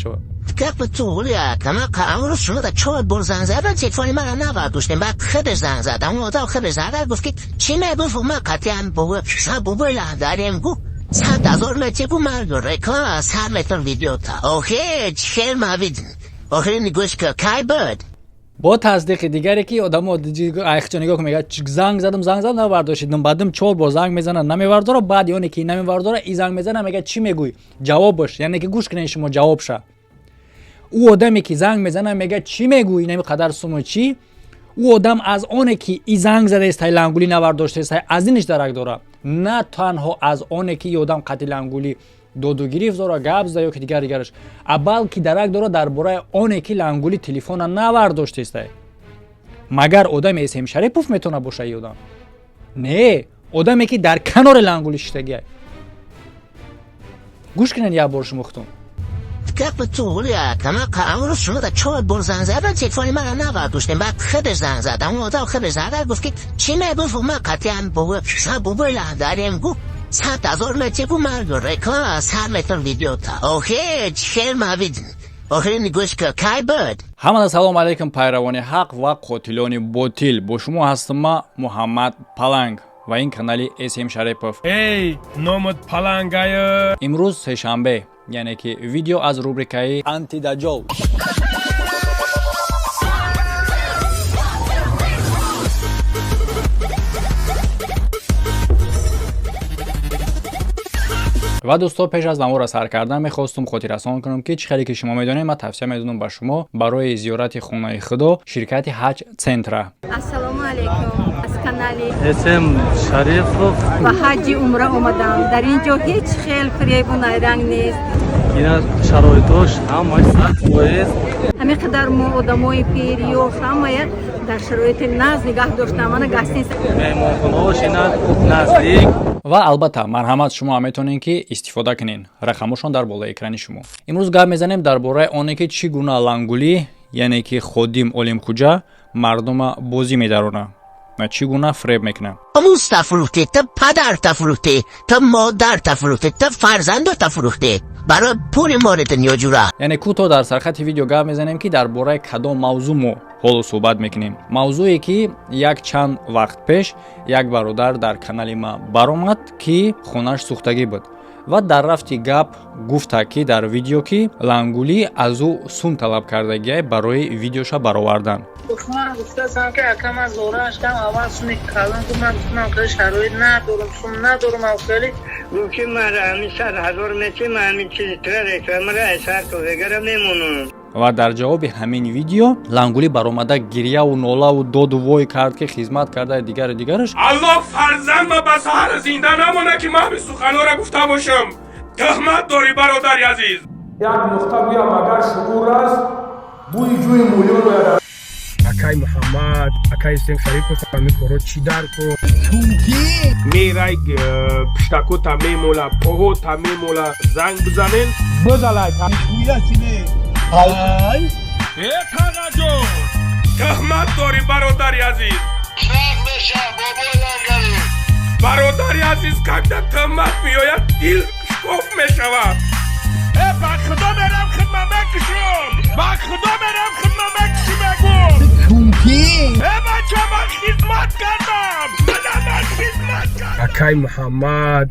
Шавад. Гапи туғри акама амрӯз шумо да чор бор занг задам, телефони мара набардоштем. Баъд худаш занг зад, ҳамон одам худаш занг зад, гуфт, ки чӣ мегуфт, ман қатъиян бобои лаҳдарем гуфт 100 000 метр гу ман реклама 100 метр видеота. Охе чхел мавид, охе нигоҳ ка кай буд. Бо тасдиқи дигаре, ки одамо айхчо нигоҳ кун, мега: «Занг задам, занг задам, набардоштидам». Баъдам чор бор занг мезана, намевардора. Баъди оне ки намевардора, и занг мезана, мега: «Чӣ мегӯй?» Ҷавобаш, яъне ки гӯш кунед шумо ҷавобша. Ӯ одаме, ки занг мезана, мега: «Чӣ мегӯй, инами қадар суму чӣ?» Ӯ одам аз оне ки и занг задаестай, лангулӣ навардоштаестай, аз иниш дарак дора, на танҳо аз оне ки и одам қати лангулӣ доду гирифт дора, гап зада ё ки дигар дигараш, а балки дарак дора дар бораи оне, ки лангулӣ телефона навардоштестай. Магар одами Эсем Шарипов метавона боша и одам? Не, одаме, ки дар канори лангулӣ шиштагиай. Гӯш кунед як бор шумо худтон. Гапи туғри акама амрӯз шумо да чор бор занг задам, телефони мара набардоштем. Баъд худаш занг зад, ҳамон одам худаш занг зад, гуфт, ки чӣ мегуфт, ман қатъиян бобои лаҳдарем гуфт 100 000 метр гу ман реклама 100 метр видеота. Охе чхел мавид, охе нигоҳ ка кай буд. Ҳамада салому алайкум, пайравони ҳақ ва қотилони ботил. Бо шумо ҳастам ма, Муҳаммад Паланг, ва ин канали Эсм Шарипов. Эй, номат Палангая. Имрӯз сешанбе, яъне ки видео аз рубрикаи Антидаҷол. Ва дӯсто, пеш аз наворро сар кардан мехостум хотиррасон кунам, ки чӣ хеле ки шумо медонед, ман тавсия медодам ба шумо барои зиёрати хонаи Худо ширкати Ҳаҷ Центра. Ассалому алайкум, аз канали Эсем Шарифов. Ба ҳаҷи умра омадам. Дар ин ҷо ҳеҷ хел фиребу найранг нест. Ина шароитош ҳамаш 100%. Ҳамин қадар мо одамои пир, ёш, ҳамая дар шароити наз нигаҳ доштам. Мана гостиница. Меҳмонхонаош ина наздик. Ва албатта, марҳамат, шумо ҳам метавонед, ки истифода кунед. Рақамошон дар болои экрани шумо. Имрӯз гап мезанем дар бораи оне, ки чӣ гуна лангулӣ, яъне ки ходим Олимхуҷа, мардума бозӣ медарона ва чӣ гуна фиреб мекунад. Номуста фурӯхтӣ, ту падарта фурӯхтӣ, ту модарта фурӯхтӣ, ту фарзандота фурӯхтӣ барои пули моли дунёҷура. Яъне кӯтоҳ дар сархати видео гап мезанем, ки дар бораи кадом мавзӯъ мо ҳоло суҳбат мекунем. Мавзӯе, ки як чанд вақт пеш як бародар дар канали ма баромад, ки хонааш сӯхтагӣ буд ва дар рафти гап гуфта, ки дар видео, ки лангулӣ аз ӯ сум талаб кардагиай барои видеоша баровардан. Ман гуфтаам, ки ака, ман зораашкам, аввал суми калон гуфт. Ман гуфтам, хеле шароит надорам, сум надорам, хеле. Гуфт, ки ман ҳамин 100 000 мети, ман ҳамин чизи тура рекламара сар ковегара мемонам. Ва дар ҷавоби ҳамин видео лангулӣ баромада гирьяву нолаву доду вой кард, ки хизмат карда, дигару дигараш. Аллоҳ фарзандма ба саҳар зинда намона, ки ман ҳамин суханҳоро гуфта бошам. Тӯҳмат дорӣ, бародари азиз. Як нуқта гӯям, агар шуур аст, бӯи ҷӯи мӯлиён ояд. Акай Муҳаммад, акай Исем Шарипов, ҳамин корро чӣ дар кор мерай? Пиштакота мемола, поҳота мемола. Занг бизанен, бизалай. Э, тағаҷон, тӯҳмат дорӣ, бародари азиз. Бародари азиз, когда тӯҳмат меояд, дил шкоф мешавад. Э, ба Худо мерам, хидма мекушам, ба Худо мерам, хидма мекуши, мегум. Э, бача, ман хизмат кардам, ман хизмат кардам. Акай Муҳаммад,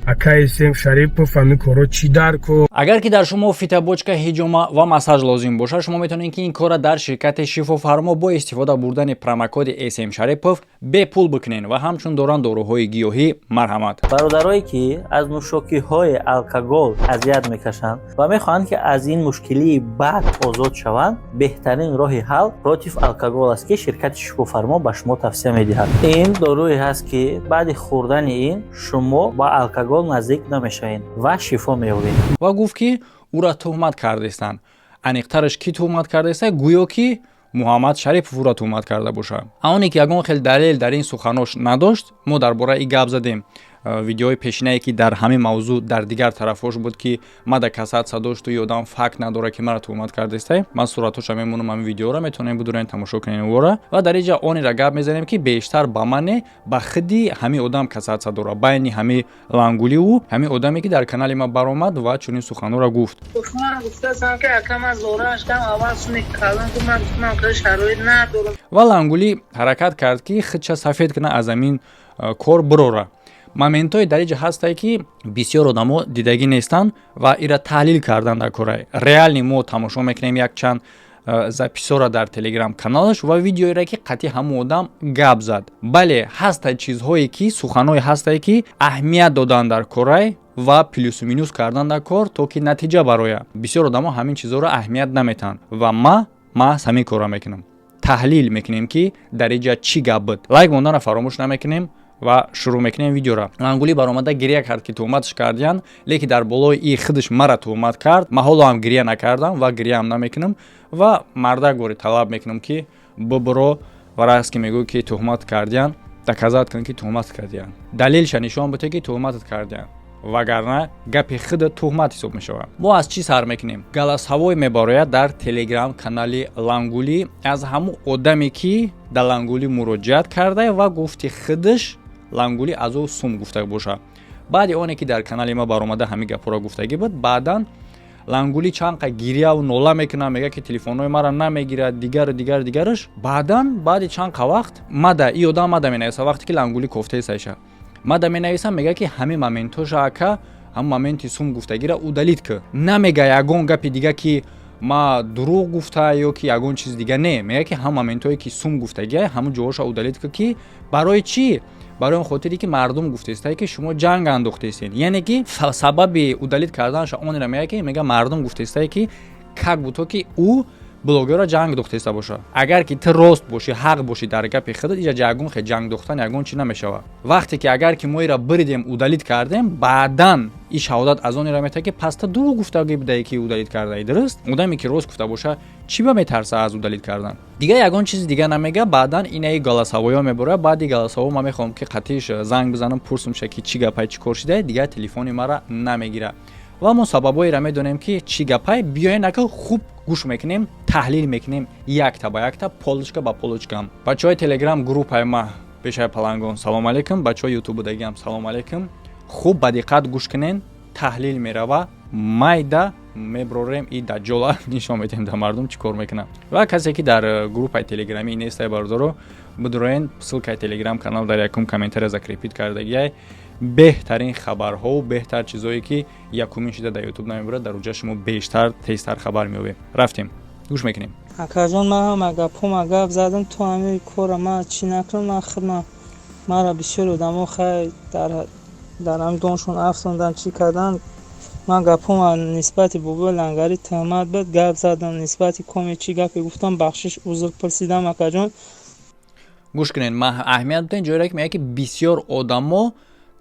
акай Исем Шарипов, ҳамин корро чӣ дар кор? Агар ки дар шумо фитобочка, ҳиҷома ва массаж лозим бошад, шумо метавонед, ки ин корра дар ширкати Шифофармо бо истифода бурдани промокоди См Шарипов бепул бикунед. Ва ҳамчун доранд доруҳои гиёҳӣ. Марҳамат. Бародарое, ки аз нӯшокиҳои алкогол азият мекашанд ва мехоҳанд, ки аз ин мушкилии бад озод шаванд, беҳтарин роҳи ҳал против алкогол аст, ки ширкати Шифофармо ба шумо тавсия медиҳад. Ин доруе ҳаст, ки баъди хӯрдани ин шумо ба алкогол наздик намешавед ва шифо меёбед. Ва гуфт, ки ӯра туҳмат кардестанд. Аниқтараш, кӣ туҳмат кардеста? Гӯё ки Муҳаммад Шарипов ӯра туҳмат карда бошад. Оне ки ягон хел далел дар ин суханош надошт. Мо дар бораи ин гап задем. Видеои пешинае, ки дар ҳамин мавзӯъ дар дигар тарафҳош буд, ки мада касат дошту и одам факт надора, ки мара туҳмат кардестай. Ман суратҳоша мемонам, ҳамин видеоро метавонем бидурен, тамошо кунем вора. Ва дар инҷа онеро гап мезанем, ки бештар ба мане, ба хиди ҳамин одам касатса дора, байни ҳамин Лангуливу ҳамин одаме, ки дар канали ма баромад ва чунин суханҳоро гуфт. Ман гуфтасам, ки акам аз зораашкам аввал суми калон гуфт, ман гуфтам, хеле шароит надорам. Ва Лангулӣ ҳаракат кард, ки худша сафед кунад, аз ҳамин кор бирора. Моментҳои дар инҷа ҳастае, ки бисёр одамо дидагӣ нестанд ва ира таҳлил кардан дар кора. Реально мо тамошо мекунем якчанд записора дар Телеграм каналаш ва видеоеро, ки қатъи ҳамон одам гап зад. Бале, ҳастанд чизҳое, ки суханҳое ҳастае, ки аҳамият додан дар корай ва плюсу минус кардан дар кор, то ки натиҷа барояд. Бисёр одамо ҳамин чизҳоро аҳамият наметаҳанд ва ма маҳз ҳамин корро мекунам. Таҳлил мекунем, ки дар инҷа чӣ гап буд. Лайк монданро фаромӯш намекунем ва шурӯъ мекунем видеоро. Лангулӣ баромада гиря кард, ки туҳматш кардиян, лекин дар болои и худаш мара туҳмат кард. Ман ҳоло ҳам гиря накардам ва гиряам намекунам ва мардак бори талаб мекунам, ки бибиро ва раст ки мегӯй, ки туҳмат кардиян, доказать кун, ки туҳмат кардиян, далелша нишон бите, ки туҳматат кардиян, вагарна гапи худа туҳмат ҳисоб мешавад. Мо аз чӣ сар мекунем? Голосовой мебарояд дар Телеграм канали Лангулӣ аз ҳамун одаме, ки дар Лангулӣ муроҷиат карда ва гуфти худаш Лангулӣ аз ӯ сум гуфта бошад. Баъди оне ки дар канали ма баромада ҳамин гапҳоро гуфтагӣ буд, баъдан Лангулӣ чанд қа гиряву нола мекунад, мегӯяд, ки телефонҳои маро намегирад, дигару дигар дигараш. Баъдан, баъди чанд қа вақт, мада и одам мада менависа. Вақте ки Лангулӣ кофтаесайша, мада менависам, мегӯяд, ки ҳамин моментоша, ака, ҳамин моменти сум гуфтагиро удалить ки. Намега ягон гапи дига, ки ма дурӯғ гуфта ё ки ягон чизи дига. Не, мегӯяд, ки ҳамон моментҳое, ки сум гуфтагия, ҳамон ҷоҳоша удалить ки. Ки барои чӣ? Барои он хотире, ки мардум гуфтаистае, ки шумо ҷанг андохтаистед. Яъне ки сабаби удалить карданаша онеро мегӯяд, ки мега мардум гуфтаистае, ки как будто ки ӯ блогерро ҷанг дохтаиста боша. Агар ки ту рост бошӣ, ҳақ бошӣ дар гапи худат, иҷа ягон хе ҷанг дохтан, ягон чӣ намешавад. Вақте ки агар ки мо ира биридем, удалить кардем, баъдан и шаҳодат аз он ира метавад, ки пас ту дурӯғ гуфтагӣ будае, ки удалить кардаи. Дуруст, одаме ки рост гуфта боша, чӣ ба метарса аз удалить кардан? Дига ягон чизи дига намега. Баъдан инаи голосовойҳо меборад. Баъди голосовой ман мехоҳам, ки қатиш занг бизанам, пурсумша, ки чӣ гапай, чӣ кор шидае. Дигар телефони мара намегирад ва мо сабабҳоеро медонем, ки чӣ гапай. Биёен, ака, хуб гӯш мекунем, таҳлил мекунем якта ба якта, полочка ба полочкам. Бачаҳои Телеграм группаи ма, бешаи палангон, салом алейкум. Бачаҳои Ютубудагиам, салом алейкум. Хуб ба диққат гӯш кунен, таҳлил мерава, майда меброрем и даҷҷола нишон медиҳем да мардум, чӣ кор мекунам. Ва касе ки дар группаи телеграмӣ нестай, бардоро, бидроен, ссылкаи Телеграм канал дар якум комментария закрепить кардагиай. Беҳтарин хабарҳову беҳтар чизое, ки якумин шида дар Ютуб намебурад, дар уҷа шумо бештар, тезтар хабар меёбед. Рафтем, гӯш мекунем. Акаҷон, ман ҳама гапҳома гап задам, то ҳамин кора ман чӣ накунам. Ман худма маро бисёр одамо хай дар ҳамин доншон афсондан, чӣ кардан. Ман гапҳома нисбати бобои Лангарӣ туҳмат буд, гап задам, нисбати коме чӣ гапе гуфтам, бахшиш, узр пурсидам, акаҷон. Гӯш кунед, ман аҳамият бидем ҷойре, ки мегӯяд, ки бисёр одамо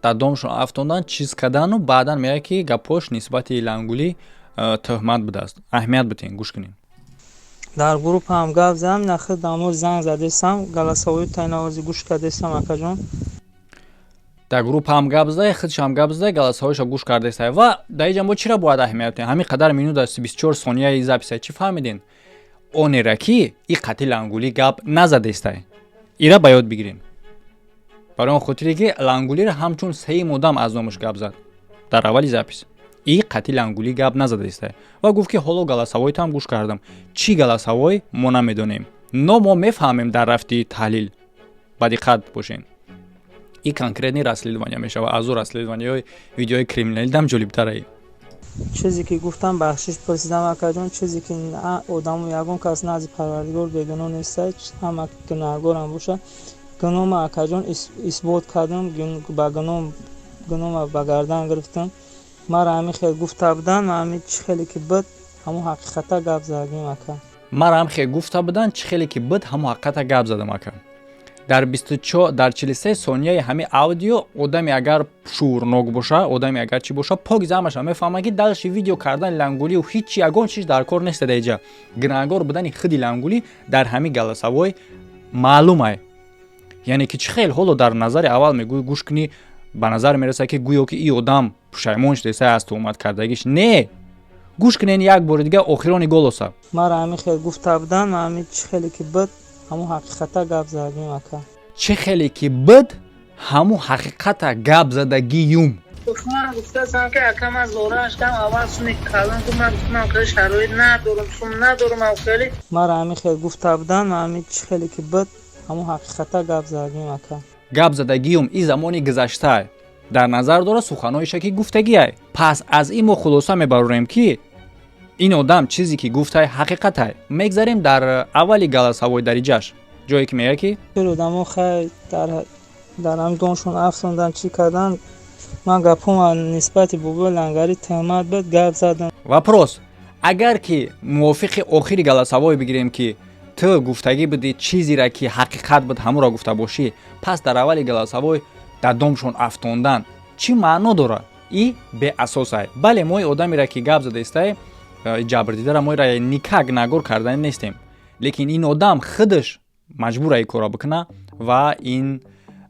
дар домшон афтондан, чиз кардану баъдан мегӯяд, ки гапҳош нисбати Лангулӣ туҳмат будааст. Аҳамият бидем, гӯш кунед. Дар группаам гап задам, нахи дамо занг задесам, голосовой тайнавози гӯш кардесам, акаҷон. Дар группаам гап зада, худшам гап зада, голосовойша гӯш кардесай. Ва дар инҷа мо чиро бояд аҳамият бидем? Ҳамин қадар минута 24 сонияи записа чӣ фаҳмидем? Онера ки и қатъи Лангулӣ гап назадестай, ира ба ёд бигирем, барои он хотире ки Лангулиро ҳамчун сеюм одам аз номаш гап зад дар аввали запись. И қатъи Лангулӣ гап назадестай ва гуфт, ки ҳоло голосовойтам гӯш кардам. Чӣ голосовой, мо намедонем, но мо мефаҳмем дар рафти таҳлил. Ба диққат бошем, и конкретный расследование мешавад. Аз ӯ расследованиҳои видеои криминалидам ҷолибтарае. Чизе ки гуфтам, бахшиш пурсидам, акаҷон. Чизе ки одамо, ягон кас назди Парвардигор бегуноҳ нестай, ҳама гунаҳгорам боша. Гуноҳма, акаҷон, исбот кардам, ба гуноҳ гуноҳма ба гардан гирифтам. Мара ҳамин хел гуфта будан, ҳамин чӣ хеле ки буд, ҳамон ҳақиқата гап задем, ака. Мара ҳам хел гуфта будан, чӣ хеле ки буд, ҳамон ҳақиқата гап задам, ака. Дар 24, дар 43 сонияи ҳамин аудио одаме агар шуурнок боша, одаме агар чӣ боша, пок замаша мефаҳмад, ки дальше видео кардани Лангулию ҳичи ягон чиз дар кор нест. Даиҷа гунаҳгор будани худи Лангулӣ дар ҳамин голосовой маълумай. Яъне ки чӣ хел ҳоло дар назари аввал мегӯӣ, гӯш кунӣ. Ба назар мерасад, ки гӯё ки ин одам пушаймон шудеса аз туҳмат кардагиш. Не, гӯш кунен як бори дига охирони голоса. Мара ҳамин хел гуфта будан, ман ҳамин чӣ хеле ки буд, ҳамун ҳақиқата гап задагим, ака. Чӣ хеле ки буд, ҳамун ҳақиқата гап задагиюм. Ман гуфтаам, ки ака, ман зораашкам, аввал суми калон гу, ман гуфтам, хеле шароит надорам, сум надорам, хеле. Мара ҳамин хел гуфта будан, ман ҳамин чӣ хеле ки буд, ҳамун ҳақиқата гап задагим, ака. Гап задагиюм, ин замони гузашта дар назар дорад, суханоиша ки гуфтагиай. Пас аз ин мо хулоса мебарорем, ки ин одам чизе ки гуфтай, ҳақиқатай. Мегзарем дар аввали голосовой дариҷаш, ҷое ки мегӯяд, ки Одамо хай дар ҳамин доншон афсондан, чӣ кардан. Ман гапҳома нисбати бобои Лангарӣ туҳмат буд, гап задам. Вопрос: агар ки мувофиқи охири голосовой бигирем, ки ту гуфтагӣ будӣ, чизеро ки ҳақиқат буд, ҳамонро гуфта бошӣ, пас дар аввали голосовой дар домшон афтондан чӣ маъно дорад? И беасосай. Бале, мо одамеро ки гап задаистай, ҷабрдидара, моро никак нагор кардани нестем, лекин ин одам худаш маҷбура ин корро бикуна ва ин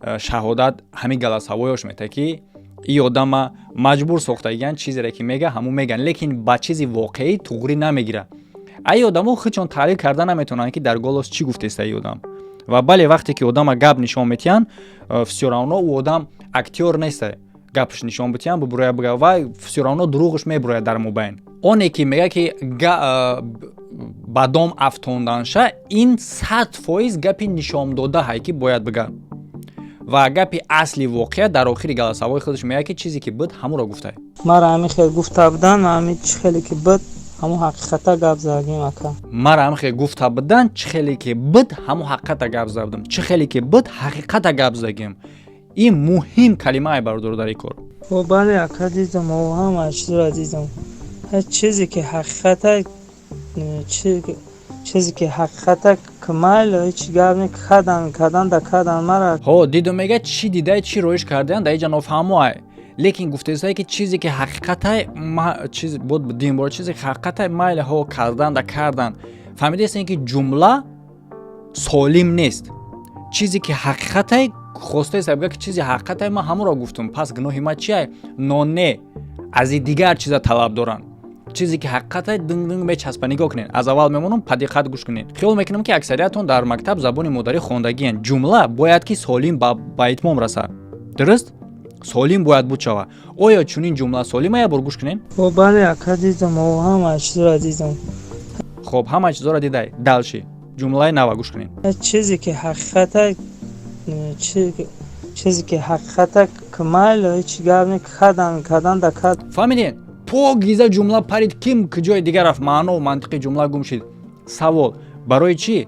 шаҳодат ҳамин голосовой ёш метаҳад, ки ин одама маҷбур сохтагиян. Чизере ки мега, ҳамун меган, лекин ба чизи воқеӣ туғрӣ намегирад. Ай одамо худшон таҳлил карда наметавонанд, ки дар голос чӣ гуфтеста ин одам. Ва бале, вақте ки одама гап нишон метиҳанд, всё равно ӯ одам актёр неста, гапш нишон битиҳанд, бубуроя бига, ва всё равно дурӯғш мебурояд дар мобайн. Оне ки мега, ки ба дом афтонданша, ин 100% гапи нишондодаҳай, ки бояд бига, ва гапи асли воқеа дар охири голосовой худаш мега, ки чизе ки буд, ҳамонро гуфтай. Мара ҳамин хел гуфта будан, ман ҳамин чӣ хеле ки буд, ҳамун ҳақиқата гап задагим, ака. Мара ҳамин хел гуфта будан, чӣ хеле ки буд, ҳамун ҳақиқата гап задам, чӣ хеле ки буд, ҳақиқата гап задагим. Ин муҳим калимае, бародаро, дар ин кор. О, бале, ака, дидам, ҳама чизро дидам. Ҳеҷ чизе ки ҳақиқата, чизе ки ҳақиқата, майл, ҳеҷ гап не, кадан кадан да кадан мара. Ҳо, дидум, мега, чӣ дидай, чӣ роиш кардаян, дар иҷа нофаҳмоай, лекин гуфтесае, ки чизе ки ҳақиқатай, чиз буд динбора, чизе ки ҳақиқатай, майли, ҳо, кардан да кардан. Фаҳмидаестем, ки ҷумла солим нест. Чизе ки ҳақиқатай, хостаест бига, ки чизи ҳақиқатай, ман ҳамонро гуфтум, пас гуноҳи ман чия? Но не, аз и дигар чиза талаб доранд. Чизе ки ҳақиқатай, динг динг мечаспа. Нигоҳ кунед, аз аввал мемонам, па диққат гӯш кунед. Хиёл мекунам, ки аксариятон дар мактаб забони модарӣ хондагиянд. Ҷумла бояд ки солим ба итмом расад, дуруст, солим бояд буд шава. Оё чунин ҷумла солима? Як бор гӯш кунед. О, бале, ака, дидам, ҳама чизро дидам. Хоб, ҳама чизоро дидай. Дальше ҷумлаи нава гӯш кунед. Чизе ки ҳақиқата, чизе ки ҳақиқата, майл, ҳеҷ гап не, кадан кадан да кад. Фаҳмидед, покиза ҷумла парид, ким ҷои дигар рафт, маънову мантиқи ҷумла гум шид. Савол: барои чӣ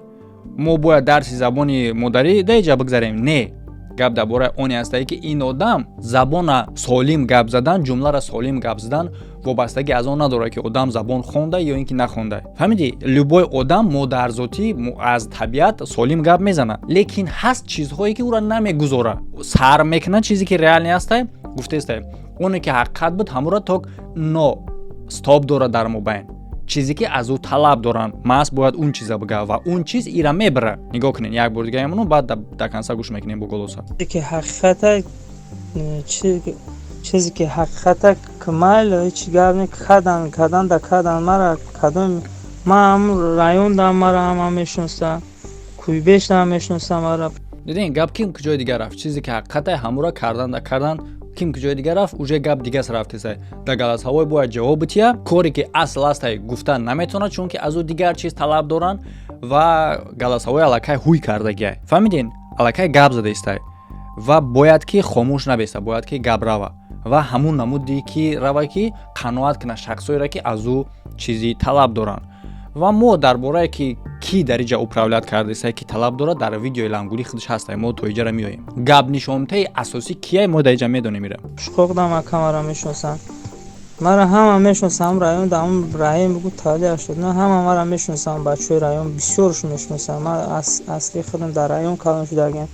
мо бояд дарси забони модарӣ даиҷа бигзарем? Не, гап дар бораи оне ҳастае, ки ин одам забона солим гап задан, ҷумларо солим гап задан вобастагӣ аз он надорад, ки одам забон хонда ё ин ки нахонда. Фаҳмидӣ? Любой одам модарзотӣ, аз табиат солим гап мезанад, лекин ҳаст чизҳое, ки ӯро намегузора, сар мекунад. Чизе ки реальный ҳастай, гуфтестай, оне ки ҳақиқат буд, ҳамуро ток, но стоп дорад дар мобайн. Чизе ки аз ӯ талаб доранд, маҳз бояд он чиза бига, ва он чиз ира мебара. Нигоҳ кунед, як бор дига ямону, баъд до конца гӯш мекунем бо голоса. Ки ҳақиқата, чизе ки ҳақиқата, майл, ҳеҷ гап не, кадан кадан да кадан мара. Кадом ман ҳамун райондам, мара ҳама мешиноса, Кӯйбештам мешиноса мара. Дидин, гап ким куҷои дигар рафт? Чизе ки ҳақиқата, ҳамура кардан да кардан, ким куҷои дигар рафт, уже гап дигас рафтесай. Дар голосовой бояд ҷавоб бития. Коре ки асл астай, гуфтан наметавонад, чунки аз ӯ дигар чиз талаб доранд ва голосовой аллакай ҳуй кардагиай. Фаҳмидин? Аллакай гап задаистай ва бояд ки хомӯш набеста, бояд ки гап рава ва ҳамун намуде ки рава, ки қаноат кунад шахсоеро, ки аз ӯ чизи талаб доранд. Ва мо дар борае ки кӣ дар иҷа управлять кардесае, ки талаб дорад, дар видеои Лангулӣ худаш ҳастай, мо то иҷара меоем. Гап нишонтаи асосӣ кияй, мо дар иҷа медонем ира. Пушқоқдам, ака, мара мешиносанд, мара ҳама мешиносанд. Ҳам район, ҳам раим бугу, таваллуд 89, ҳама мара мешиносанд. Бачаҳои район бисёршон мешиносанд. Ман асли худам дар район калон шудагем.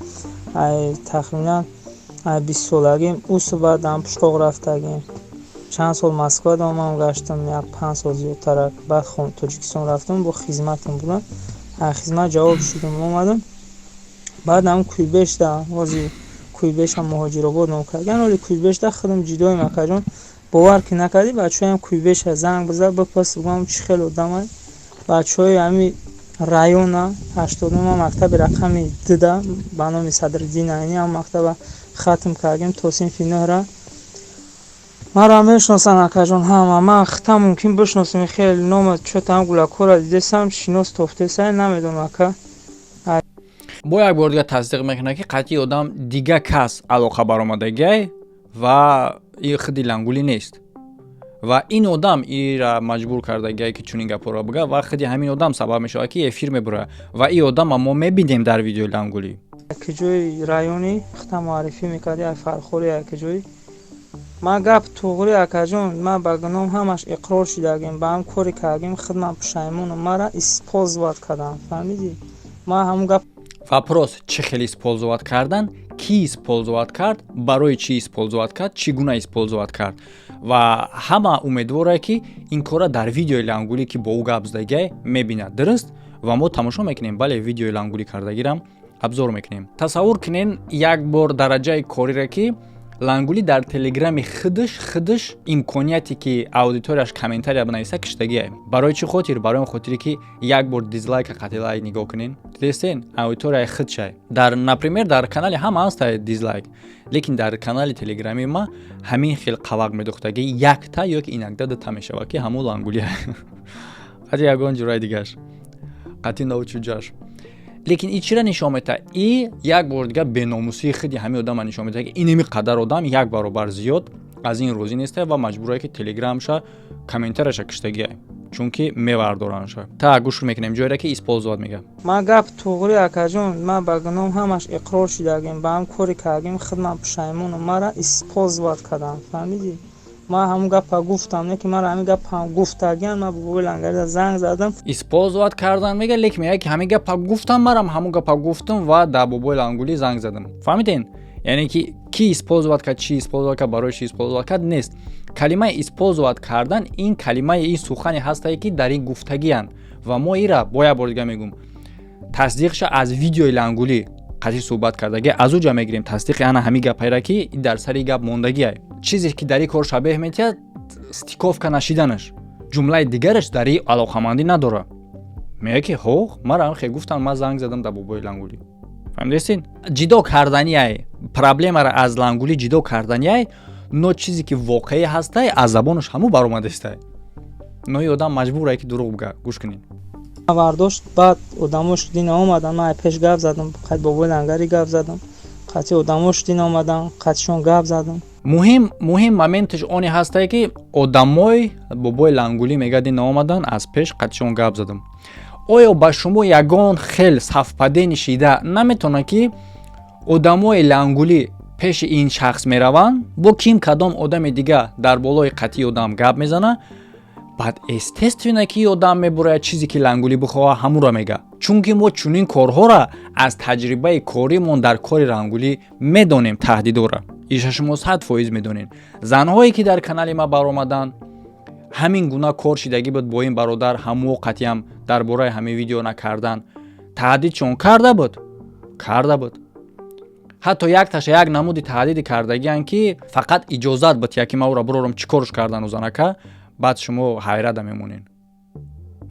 Ай тахминан ай 20-солагим усу баъд ам Пушқоқ рафтагем. Чанд сол Москва домам гаштам, як 5 сол зиёдтарак. Баъд Тоҷикистон рафтам, бо хизматам будам, хизмат ҷавоб шудам, омадам. Баъд ам Кӯйбешда ҳози. Куйбеша Муҳоҷиробод ном кардаган. Оли Куйбешда худам ҷидоем, акаҷон, бовар ки накардӣ, бачаҳоям Куйбеша занг биза, бипурс, бигӯям чӣ хел одамай. Бачаҳои ҳами района 89 мактаби рақами дуда ба номи Садриддин Айнӣ, ҳам мактаба хатм кардем то синфи нӯҳра. Маро мешиносанд, акаҷон, ҳама. Ман хита мумкин бишносем, хеле нома чотам гулакора дидесам, шинос тофтесай, намедонам, ака. Бо як бор дига тасдиқ мекунад, ки қатъи одам дига кас алоқа баромадагиай ва и худи Лангулӣ нест ва ин одам ира маҷбур кардагиай, ки чунин гапҳоро бига, ва худи ҳамин одам сабаб мешавад, ки эфир мебурад ва ин одама мо мебинем дар видеои Лангулӣ. Киҷои райони хита муаррифӣ мекарди, ай Фархори, ай киҷои. Ман гап туғри, акаҷон, ман ба гуноҳ ҳамаш иқрор шидагем, ба ҳам коре кардагем, худман пушаймонам. Мара использовать кардам, фаҳмидӣ? Ман ҳамун гап Вопрос: чӣ хел использовать кардан, кӣ использовать кард, барои чӣ использовать кард, чӣ гуна использовать кард? Ва ҳама умедворае, ки ин корра дар видеои Лангулӣ, ки бо ӯ гап задагиай, мебинад. Дуруст, ва мо тамошо мекунем. Бале, видеои Лангулӣ кардагирам обзор мекунем. Тасаввур кунен як бор дараҷаи корире, ки Лангулӣ дар телеграми худаш имконияте, ки аудиторияш комментария бинависа, киштагиай. Барои чӣ хотир? Барои он хотире, ки як бор дизлайка қатъи лайк нигоҳ кунен, дидестен, аудиторияи худшай. Дар, например, дар канали ҳама ҳастай дизлайк, лекин дар канали телеграми ма ҳамин хел қавақ медохтаги якта ё ки инакда дута мешавад, ки ҳамун Лангулия қатъи ягон ҷураи дигаш, қатъи навчуҷаш. Лекин и чира нишон медиҳад? И як бор дигар беномусии худи ҳамин одама нишон медиҳад, ки инами қадар одам як баробар зиёд аз ин розӣ нестае ва маҷбурае, ки телеграмша комментарияша киштагиай, чунки мевардоранша. Та гӯш мекунем ҷойре, ки использовать мега. Ман гап туғри, акаҷон, ман ба гуноҳ ҳамаш иқрор шидагем, ба ҳам коре кардагем, худман пушаймонам. Мара использовать кардам, фаҳмидӣ? Ман ҳамун гапа гуфтам, не ки мара ҳамин гапа гуфтагиан. Ман бобои Лангарида занг задам. Использовать кардан мега, лекин мега, ки ҳамин гапа гуфтам, марам ҳамун гапа гуфтам ва дар бобои Лангулӣ занг задам. Фаҳмиден? Яъне ки ки использовать кард, чӣ использовать кард, барои чӣ использовать кард нест. Калимаи использовать кардан, ин калимаи, ин сухане ҳастае, ки дар ин гуфтагиянд ва мо ира бо як бор дига мегӯм, тасдиқша аз видеои Лангулӣ қатъи суҳбат кардагӣ, аз ӯ ҷа мегирем тасдиқи ана ҳамин гапайра, ки дар сари гап мондагиай. Чизе ки дар ин кор шабеҳ метиҳад, стыковка нашиданаш, ҷумлаи дигараш дар ин алоқамандӣ надорад. Мега, ки ҳо, мара ҳам хе гуфтам, ман занг задам дар бобои Лангулӣ. Фаҳмидестин? Ҷидо карданиай проблемаро аз Лангулӣ ҷидо карданиай, но чизе ки воқеӣ ҳастай, аз забонаш ҳамун баромадестай, но и одам маҷбурае, ки дурӯғ бига. Гӯш кунед. Вардошт, баъд одамош дин омадан. Ман пеш гап задам, қати бобои Лангари гап задам, қати одамош дин омадан, қатишон гап задам. Муҳим моменташ оне ҳастае, ки одамои бобои Лангулӣ мега, дин омадан, аз пеш қатишон гап задам. Оё ба шумо ягон хел совпадение шида наметавонад, ки одамои Лангулӣ пеши ин шахс мераванд, бо ким, кадом одами дига дар болои қатъи одам гап мезана? Баъд, естественно, ки одам мебурояд, чизе ки Лангулӣ бихоҳа, ҳамуро мега, чунки мо чунин корҳоро аз таҷрибаи коримон дар кори Лангулӣ медонем. Таҳдидора иша шумо 100% медонед. Занҳое, ки дар канали ма баромаданд, ҳамин гуна кор шидагӣ буд бо ин бародар. Ҳамо қатъиам дар бораи ҳамин видео накардан таҳдидшон карда буд, карда буд. Ҳатто якташа як намуди таҳдиди кардагиан, ки фақат иҷозат буд, яки ма ӯра бурорам, чӣ корш кардан занака, баъд шумо ҳайрата мемонед.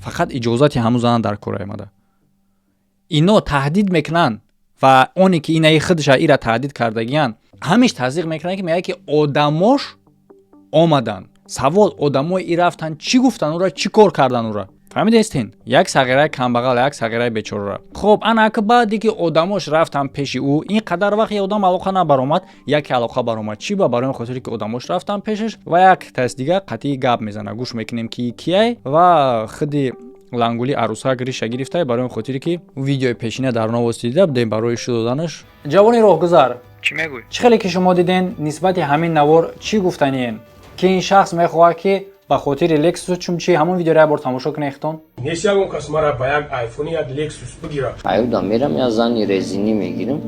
Фақат иҷозати ҳамун зана дар кор омада. Ино таҳдид мекунанд ва оне ки инаи худша ира таҳдид кардагиян, ҳамиш тасдиқ мекунанд, ки мегӯяд, ки одамош омаданд. Савол: одамои и рафтан, чӣ гуфтан ура, чӣ кор кардан ура? Фаҳмидестин? Як сағираи камбағал, як сағираи бечорара. Хоб, ана ака, баъде ки одамош рафтан пеши ӯ, ин қадар вақт я одам алоқа набаромад, яке алоқа баромад. Чӣ ба? Барои он хотире, ки одамош рафтан пешаш ва як тас дига қатъи гап мезана. Гӯш мекунем, ки кияй ва худи Лангули арӯсак риша гирифтай, барои он хотире, ки видеои пешина дар новости дида будем барои шу доданаш. Ҷавони роҳгузар. Чӣ мегӯй? Чӣ хеле ки шумо диден, нисбати ҳамин навор чӣ гуфтаниен, ки ин шахс мехоҳад, ки ба хотири Лексусу чунчи ҳамон видеоро як бор тамошо кунед хитон. Нест ягон кас мара ба як айфони, як Лексус бигирад. Аюда мерам, я зани резинӣ мегирам.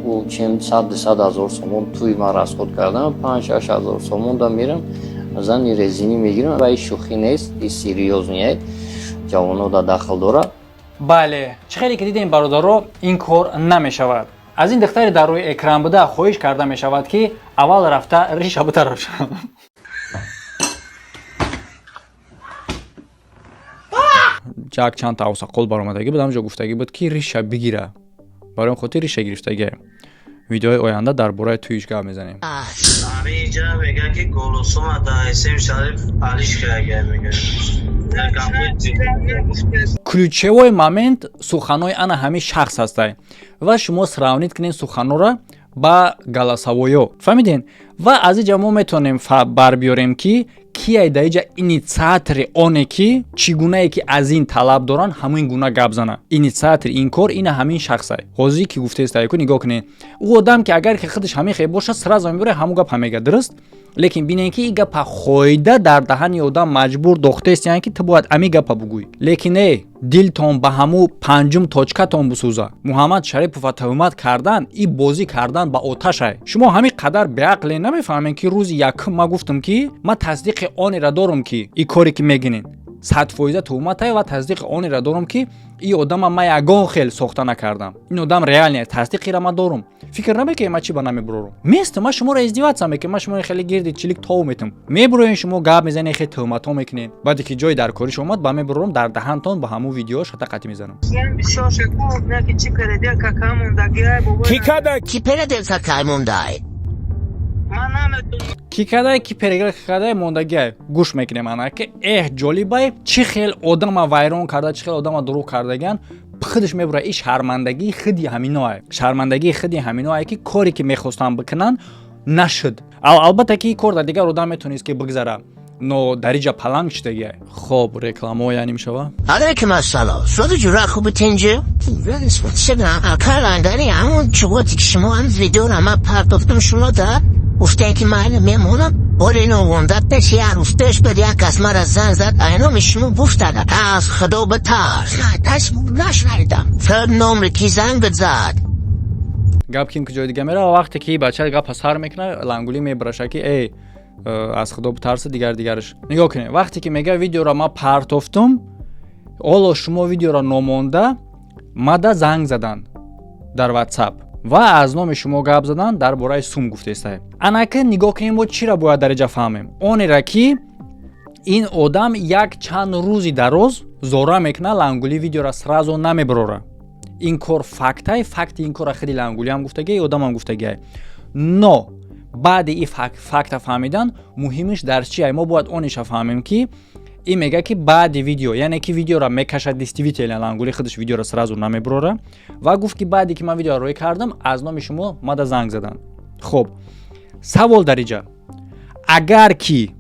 Ӯ чем 100-200 ҳазор сомон туи ман расход кардам, 5-6 ҳазор сомон да мерам, зани резинӣ мегирам. Ва и шӯхӣ нест, и серьёзный, ҷавоно да дахл дорад. Бале, чӣ хеле ки дидем, бародаро, ин кор намешавад. Аз ин духтари дар рӯи экран буда хоҳиш карда мешавад, ки аввал рафта риша битарошад. Як чанд тавсақол баромадагӣ буд, ҳамҷо гуфтагӣ буд, ки риша бигира. Барои он хотир риша гирифтагӣ. Видеои оянда дар бораи туиш гап мезанем. Ҳаминҷа мегӯяд, ки голосума да Исем Шариф алиш кардагия, мегӯяд. Ключевой момент суханои ана ҳамин шахс ҳастай ва шумо сравнить кунед суханора ба голосовой ё, фаҳмиден? Ва аз иҷа мо метавонем барбиёрем, ки кияй дар иҷа инициатори оне, ки чӣ гунае ки аз ин талаб доранд, ҳамин гуна гап зана. Инициатори ин кор ина ҳамин шахсай, ҳозир ки гуфтеста ку. Нигоҳ кунед, ӯ одам ки агар ки худаш ҳамин хел бошад, сразу мебуре, ҳамун гап ҳамега, дуруст? Лекин бинед, ки ин гапа хоида дар даҳани одам маҷбур дохтест, яъне ки ту бояд ами гапа бугӯй. Лекин э дилтон ба ҳаму панҷум точка тон бисӯза. Муҳаммад Шарипова тӯҳмат кардан и бозӣ кардан ба оташай. Шумо ҳамин қадар беақле, намефаҳмед, ки рӯзи якум ма гуфтам, ки ман тасдиқи онеро дорам, ки и коре ки мегинед, 100% тӯҳматае, ва тасдиқи онеро дорам, ки и одама ман ягон хел сохта накардам, ин одам реальный, тасдиқира ман дорам. Фикр намекунед, ман чӣ ба намебурорам мест? Ман шуморо издеваться мекунам, ман шуморо хеле гирди чилик тов метам, мебуроен, шумо гап мезанед, хеле тӯҳматҳо мекунед. Баъде ки ҷои дар кориш омад, ба мебурорам, дар даҳантон ба ҳамун видео шата қатӣ мезанам. Ки када? Ки передел какай мондай? Ки кадай, ки перегра кадай мондагиай. Гӯш мекунем, ана ки эҳ ҷолибай, чӣ хел одама вайрон карда, чӣ хел одама дурӯғ кардагиан. Худаш мебура, и шармандагии худи ҳаминоай, шармандагии худи ҳаминоай, ки коре ки мехостанд бикунанд, нашуд. Албатта ки ин кор дар дигар одам метавонист ки бигзара, но дар иҷа паланг шидагиай. Хоб, рекламао яъне мешава. Алейкум ассалом. Соду ҷура хуби, тинҷи? Каландари ҳамон чуғоти ки шумо ҳам видеора ма партофтум, шумо да гуфтем, ки ман мемонам. Бори ино вонда пеш як рӯз пеш бад як кас мара занг зад, айноми шумо гуфтада. Аз худо битарс. Тас нашнидам. Фрд номри ки занг зад? Гап ким ки ҷои дига мерава. Вақте ки бача гапа сар мекуна, лангулӣ мебараша, ки эй, аз худо битарса, дигар дигараш. Нигоҳ кунед, вақте ки мега видеоро ма партофтум, ҳоло шумо видеоро номонда мада занг задан дар Ватсап ва аз номи шумо гап задан, дар бораи сум гуфтестай. Анака нигоҳ кунем, мо чиро бояд дар иҷа фаҳмем? Онера ки ин одам як чанд рӯзи дароз зора мекуна, лангули видеора сразу намебарора. Ин кор фактай, факти ин кора худи лангулиам гуфтагиай, одамам гуфтагиай. Но баъди и факта фаҳмидан, муҳимиш дар чиай? Мо бояд ониша фаҳмем, ки ин мега, ки баъди видео, яъне ки видеора мекашад, действительно лангули худаш видеора сразу намебурора ва гуфт, ки баъде ки ман видеоро рӯй кардам, аз номи шумо мада занг заданд. Хуб, савол дар иҷа: агар ки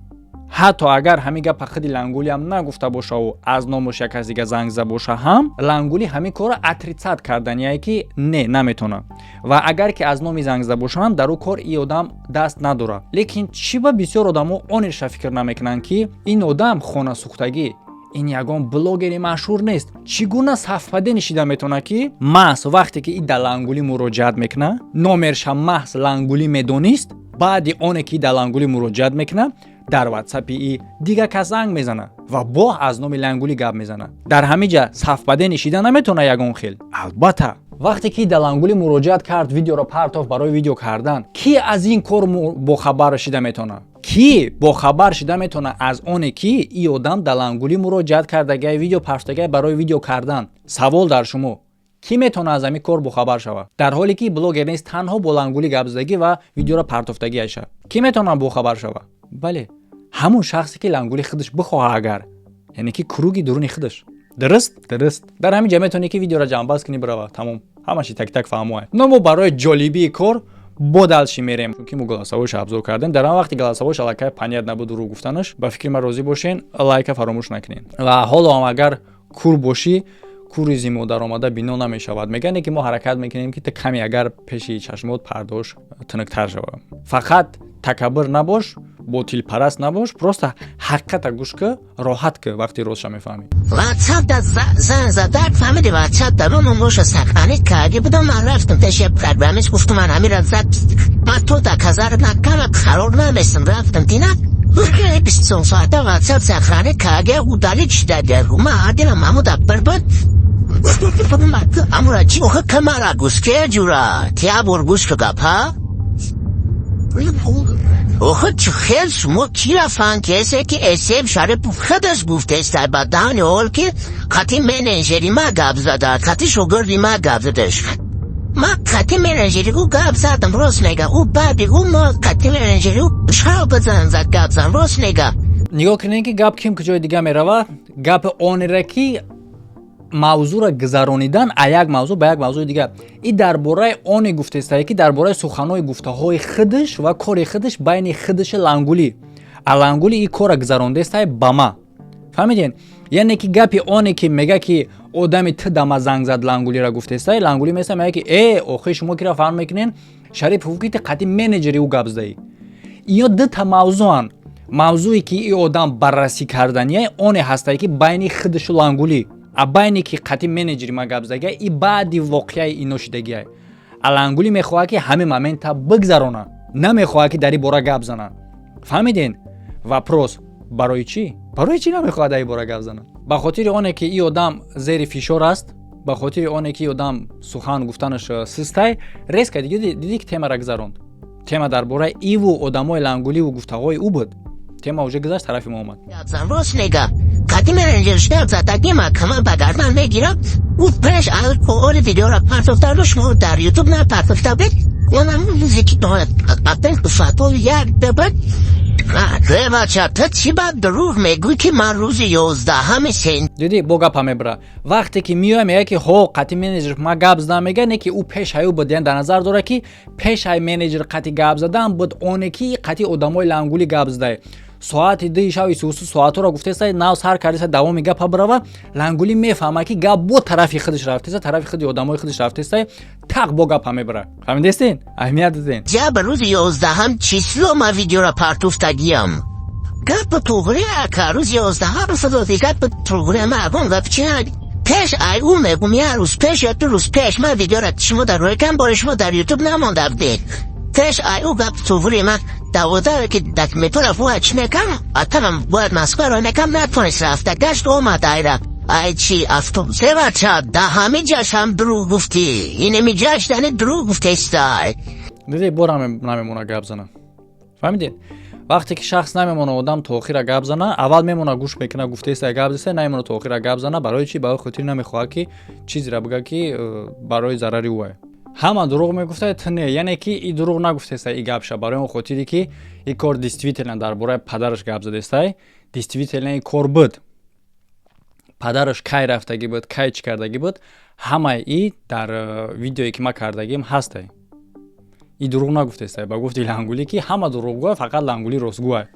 ҳатто агар ҳамин гапа худи лангулиам нагуфта бошаву аз номуш як кас дига занг зада боша ҳам, лангули ҳамин корро отрицать кардания, ки не, наметавона. Ва агар ки аз номи занг зада боша ҳам, дар ӯ кор и одам даст надорад. Лекин чӣ ба бисёр одамо онеша фикр намекунанд, ки ин одам хонасӯхтагӣ, ин ягон блогери машҳур нест? Чӣ гуна совпадение шида метавонад, ки маҳз вақте ки и да лангулӣ муроҷиат мекунад, номерша маҳз лангулӣ медонист, баъди оне ки да лангулӣ муроҷиат мекунад, дар ватсапи и дигар кас занг мезанад ва бо аз номи лангулӣ гап мезанад? Дар ҳамин ҷа совпадение шида наметавонад ягон хел. Албатта, вақте ки да лангулӣ муроҷиат кард, видеоро партоф барои видео кардан, ки аз ин кор бохабар шида метавонад? Ки бохабар шида метавонад аз оне ки и одам да лангулӣ муроҷиат кардагай, видео партогай барои видео кардан? Савол дар шумо: кӣ метавонад аз ҳамин кор бохабар шавад, дар ҳоле ки блогер нест, танҳо бо лангулӣ гап задагӣ ва видеоро партофтагӣ аша? Кӣ метавонад бохабар шавад? Бале, ҳамун шахсе ки лангули худаш бихоҳа агар, яъне ки круг и дуруни худаш. Дуруст, дуруст. Дар ҳамин ҷа метавонӣ ки видеоро ҷамъбаст кунӣ, бирава, тамом, ҳамаши так так фаҳмоа. Но мо барои ҷолибии кор бо дальше мерем, чунки мо голосовой ша обзор кардем. Дар он вақти голосовой ш аллакай понятно буд дурӯғ гуфтанаш. Ба фикри ман, розӣ бошен, лайка фаромӯш накунед. Ва ҳоло ҳам агар кур бошӣ, кури зимо даромада бино намешавад, мегӯяне ки мо ҳаракат мекунем, ки ту каме агар пеши чашмот пардош тунуктар шавад. Фақат такаббур набош, ботилпараст набош, просто ҳақиқата гӯш ки, роҳат ки вақти ростша мефаҳмӣ. Ватсап да занг зад, фаҳмиди? Ватсап дар он боша сохранить карда будам. Ман рафтам пеши программист, гуфтам, ман ҳамира зад, ман то доказать накардам, қарор наместам. Рафтам, динам, 24 соата ватсап сохранить карда, удалить шуда. Ман дилам ҳамуда бір буд. Амура чӣ охи камара гӯш ке ҷура тия бор гӯш ка гапа. Охи хел шумо кира фаҳм кесе ки эсем Шарипов худаш гуфтеста ба даҳани ҳол ки қати менеҷери ма гап зада, қати шогирди ма гап задаш. Ма қати менеҷери ӯ гап задам, рост мега. Ӯ баъди ӯ ма қати менеҷери ӯ шаб занг зад, гап зан, рост мега. Нигоҳ кунед, ки гап ким куҷои дига мерава. Гапи онере ки мавзӯъро гузаронидан а як мавзӯъ ба як мавзӯи дигар. И дар бораи оне гуфтестае, ки дар бораи суханҳои гуфтаҳои худаш ва кори худаш байни худаши Лангулӣ, а Лангулӣ и корра гузарондестае ба ма. Фаҳмиден? Яъне ки гапи оне ки мега, ки одами т дама занг зад, Лангулиро гуфтестай. Лангулӣ меса мега, ки охи шумо кира фаҳм мекунен, Шарипов, ки ти қати менеҷери ӯ гап задаӣ. Иё дута мавзӯъанд. Мавзӯе ки и одам баррасӣ кардания, оне ҳастае, ки байни худишу Лангулӣ, а байне ки қати менеҷери ма гап задагия, и баъди воқеаи ино шидагия. А Лангулӣ мехоҳад, ки ҳамин момента бигзарона, намехоҳад, ки дар ин бора гап зана. Фаҳмиден? Вопрос: барои чӣ? Барои чӣ намехоҳад дар ин бора гап зана? Ба хотири оне ки и одам зери фишор аст, ба хотири оне ки одам сухан гуфтанаш систай. Резко дидӣ, ки темара гузаронд. Тема дар бораи иву одамои Лангуливу гуфтаҳои ӯ буд. Тема уже гузашт, тарафи мо омад. Рост мега, қати менеҷер гап задаги ма кама ба гардан мегирам. Ӯ пеш алкоҳоли видеора партофта, шумо дар Ютуб напартофта буд. Онам рӯзе ки фатвои як дабад. Бача, ту чӣ ба дурӯғ мегӯй, ки ман рӯзи 11-ами сен Дидӣ, бо гапа мебара. Вақте ки меоя, мега, ки ҳо, қати менеҷер ма гап задам. Мега, не ки ӯ пешаи ӯ буд, яъне дар назар дорад, ки пешаи менеҷер қати гап задан буд, оне ки қати одамои Лангули гап задае соати 2-и шав исусу соатҳоро гуфтеста. Нав сар кардеса, давоми гапа бирава. Лангулӣ мефаҳма, ки гап бо тарафи худаш рафтеса, тарафи худи одамои худаш рафтеста. Тақ бо гапа мебара. Фаҳмидестин? Аҳамият диден? Ҷаба рӯзи 11-ам число ма видеора партуфтагиям. Гапа туғри, ака, рӯзи 11-ам фадоти, гапа туғри. Ма агон гап чи пеш ай ӯ мегум, як рӯз пеш ё 2 рӯз пеш ма видеора шумо дар рӯйкам бори шумо дар Ютуб намонда будед. Пеш ай ӯ гап туғри. Ма 12 ки документора бояд чӣ мекам, атамам бояд Москва мекам, натонист рафта, гашт омад айра ай чи автобус. Бача, да ҳамин ҷашам дурӯғ гуфтӣ, инеми ҷашдани дурӯғ гуфтестай. Диди, бора намемона гап зана. Фаҳмидед? Вақте ки шахс намемона одам то охира гап зана, аввал мемона, гӯш мекуна, гуфтеста, гап зеста, намемона то охира гап зана. Барои чӣ? Барои хотири намехоҳад, ки чизеро бига, ки барои зарари ӯ. Ҳама дурӯғ мегуфта, ту не. Яъне ки и дурӯғ нагуфтеста и гапша, барои он хотире ки и кор действительно дар бораи падараш гап задестай. Действительно и кор буд. Падараш кай рафтагӣ буд, кай чӣ кардагӣ буд, ҳамаи и дар видеое ки ма кардагим ҳастай. И дурӯғ нагуфтестай. Ба гуфти Лангулӣ, ки ҳама дурӯғгӯя, фақат Лангулӣ ростгӯя.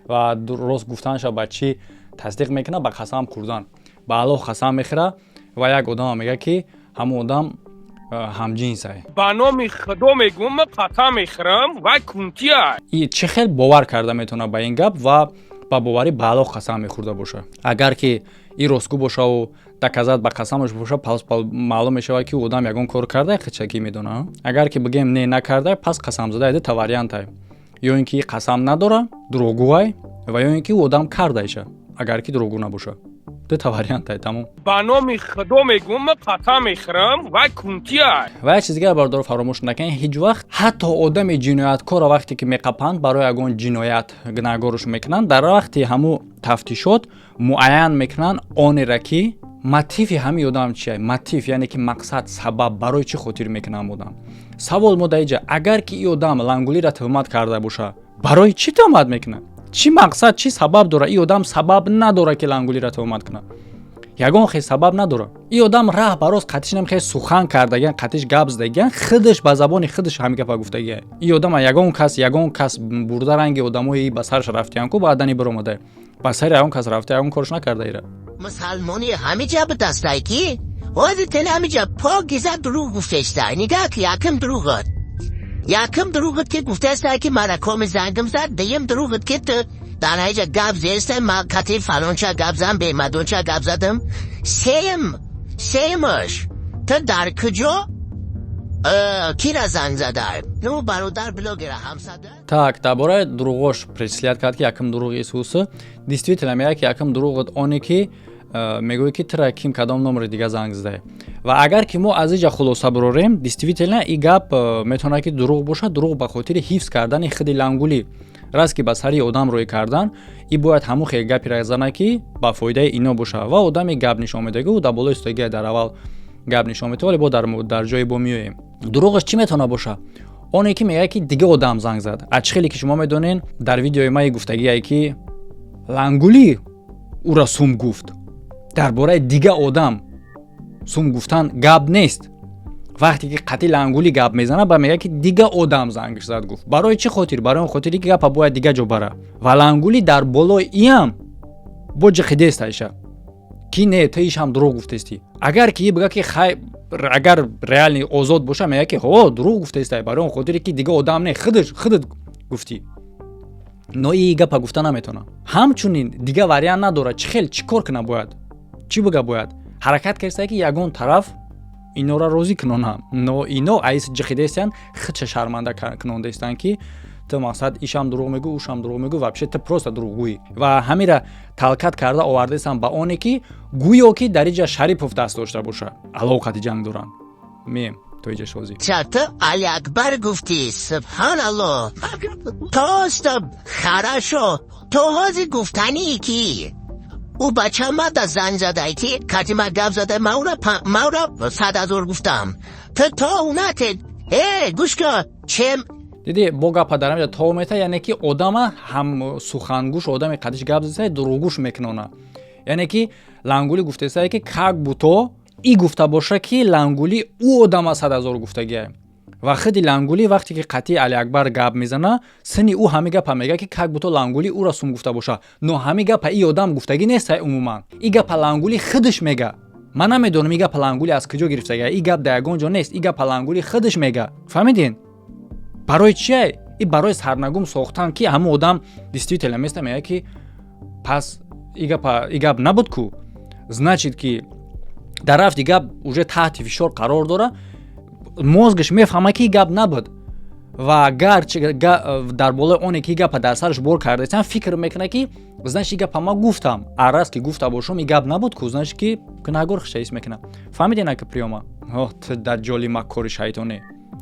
Ва рост гуфтанаша ба чӣ тасдиқ мекунад? Ба қасам хӯрдан. Ба Аллоҳ қасам мехӯра ва як одама мега, ки ҳамон одам ҳамҷинсай. Ба номи Худо мегӯм, ма қасам мехӯрам, вай кунтия. И чӣ хел бовар карда метавонад ба ин гап ва ба боварӣ ба Аллоҳ қасам мехӯрда боша? Агар ки и ростгӯ бошаву доказать ба қасамаш боша, пас маълум мешавад, ки одам ягон кор карда, хичакӣ медона. Агар ки бигем, не, накарда, пас қасамзада ида та вариантай: ё ин ки қасам надора, дурӯғгӯай, ва ё ин ки одам кардайша, агар ки дурӯғгӯ набоша. Дута вариантай, тамом. Ба номи Худо мегӯм, ма қасам мехӯрам, вай кунтия. Ва як чиз дигар, бародаро, фаромӯш накунед ҳеҷ вақт. Ҳатто одами ҷинояткорро вақте ки меқапанд, барои ягон ҷиноят гунаҳгорш мекунанд, дар вақти ҳамун тафтишот муайян мекунанд онера, ки мотиви ҳамин одам чия. Мотив, яъне ки мақсад, сабаб, барои чӣ хотир мекунам одам. Савол мо дар иҷа: агар ки и одам Лангулиро туҳмат карда боша, барои чӣ туҳмат мекунад? Чӣ мақсад, чӣ сабаб дорад и одам? Сабаб надорад, ки Лангулиро туҳмат кунад. Ягон хел сабаб надорад. И одам раҳ бароз қатиш намехел сухан кардагиан, қатиш гап задагиан, худаш ба забони худаш ҳамин гапа гуфтагия. И одама ягон кас бурда, ранги одамои ба сараш рафтиян ку, баъдани биромада ба сари ягон кас рафта, ягон корш накарда ира. Мусалмони ҳамиҷа бидастай, ки ҳозир ҳамиҷа покиза дурӯғ гуфтестай. Нигаҳ ки якм дурӯғат, якм дурӯғат ки гуфтестай, ки мара коми зангим зад. Дуюм дурӯғат, ки ту дар ҳайҷа гап зестай, ма кати фалонча гап зам, бемадонча гап задам. Сеюм, сеюмаш, ту дар куҷо кира занг задай? Ну, бародар блогера ҳамсада. Так, дар бораи дурӯғош прислият кард, ки якм дурӯғи Исусы действительно меяд, ки якм дурӯғат оне ки Мегӯяд, ки тира ким, кадом номери дига занг задае. Ва агар ки мо аз иҷа хулоса бурорем, действительно и гап метавонад, ки дурӯғ бошад. Дурӯғ ба хотири ҳифз кардани худи Лангулӣ. Раст ки ба сари одам рӯй кардан, и бояд ҳамун хел гапера зана, ки ба фоидаи ино бошад. Ва одами гап нишон медиҳад, дар болои стогия дар аввал гап нишон медиҳад, вале бо дар ҷои бо меоем. Дурӯғаш чӣ метавонад бошад? Оне ки мегӯяд, ки дига одам занг зад. А чӣ хеле ки шумо медонед, дар видеои мае гуфтагие, ки Лангулӣ ӯра сум гуфт. Дар бораи дига одам сум гуфтан гап нест. Вақте ки қатъи Лангулӣ гап мезанад, ба мегӯяд, ки дига одам зангш зад, гуфт. Барои чӣ хотир? Барои он хотире, ки гапа бояд дига ҷо бара. Ва Лангулӣ дар болои иам бо ҷиқидест айша, ки не, ту ишам дурӯғ гуфтестӣ. Агар ки бигӯяд, ки хай, агар реально озод боша, мегӯяд, ки ҳо, дурӯғ гуфтестай, барои он хотире, ки дига одам не, худаш худат гуфтӣ. Но и гапа гуфта наметавонам. Ҳамчунин дига вариант надорад. Чӣ хел, чӣ кор кунад бояд, чӣ бига бояд? Ҳаракат кардастае, ки ягон тараф инора розӣ кунонам, но ино айс ҷиқидаистиянд, худша шарманда кунондаистанд, ки ту мақсад ишам дурӯғ мегӯ, ушам дурӯғ мегӯ, вообще ту просто дурӯғгӯӣ. Ва ҳамира талкат карда овардаистанд ба оне, ки гӯё ки дар иҷа Шарипов даст дошта боша, алоқати ҷанг доранд. Меем то иҷа шозӣ. Чато Али Акбар гуфтӣ, субҳаналло, просто хорошо. То ҳозир гуфтанӣ, ки ӯ бача мада занг задай, ки кати ма гап зада, маура 100 000 гуфтам. Ту то унате э гӯш кун, чем. Диди, бо гапа дар ҳамҷа то мета, яъне ки одама ҳам сухангӯш, одами қадиш гап зада, дурӯғгӯш мекунона. Яъне ки Лангулӣ гуфтесае, ки как будто и гуфта боша, ки Лангулӣ ӯ одама 100 000 гуфтагия. Ва худи Лангулӣ вақте ки қатъи Алиакбар гап мезана, сини ӯ ҳамин гапа мега, ки как будто Лангулӣ ӯра сум гуфта боша. Но ҳамин гапа и одам гуфтагӣ нестай. Умуман и гапа Лангулӣ худаш мега. Ман намедонам, и гапа Лангулӣ аз куҷо гирифтага. И гап дар ягон ҷо нест. И гапа Лангулӣ худаш мега. Фаҳмидин барои чие? И барои сарнагум сохтан, ки ҳамон одам действительно места, мега, ки пас и гапа, и гап набуд ку. Значит, ки дар рафти гап уже таҳти фишор қарор дора, мозг аш мефаҳма, ки гап набуд. Ва гарчи дар болои оне ки гапа дар сараш бор кардаистам, фикр мекунад, ки значит, и гапа ман гуфтам, а раст ки гуфта бошам, и гап набуд ку, значит, ки гунаҳгор хиша ҳис мекунад. Фаҳмидена ки приёма дар ҷоли маккори шайтонӣ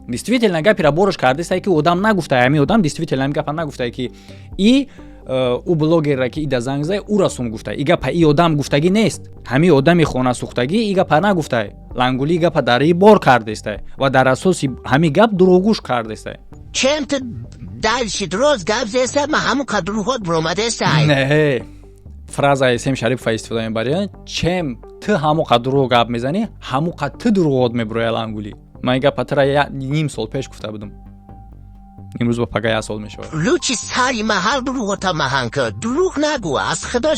действительно гапира борш кардастае, ки одам нагуфта. Ҳамин одам действительно ҳамин гапа нагуфтае, ки и ӯ блогерра, ки ида занг зае, ӯра сум гуфта. И гапа и одам гуфтагӣ нест. Ҳамин одами хонасӯхтагӣ и гапа нагуфтае. Лангулӣ гапа дар и бор кардестае ва дар асоси ҳамин гап дурӯғгӯш кардестае. Чем ты дальше дроз гап зеста, ма ҳамун қадр дурӯғот буромадестай. Не, фразаи Сем Шарипова истифода мебарӣ. Чем ту ҳамон қад дурӯғ гап мезанӣ, ҳамон қад ту дурӯғот мебуроя. Лангулӣ, ман ин гапа тра ним сол пеш гуфта будам, имрӯз ба пага як сол мешавад. Лучше сари маҳал дурӯғота маҳан кар, дурӯғ нагӯ, аз худо.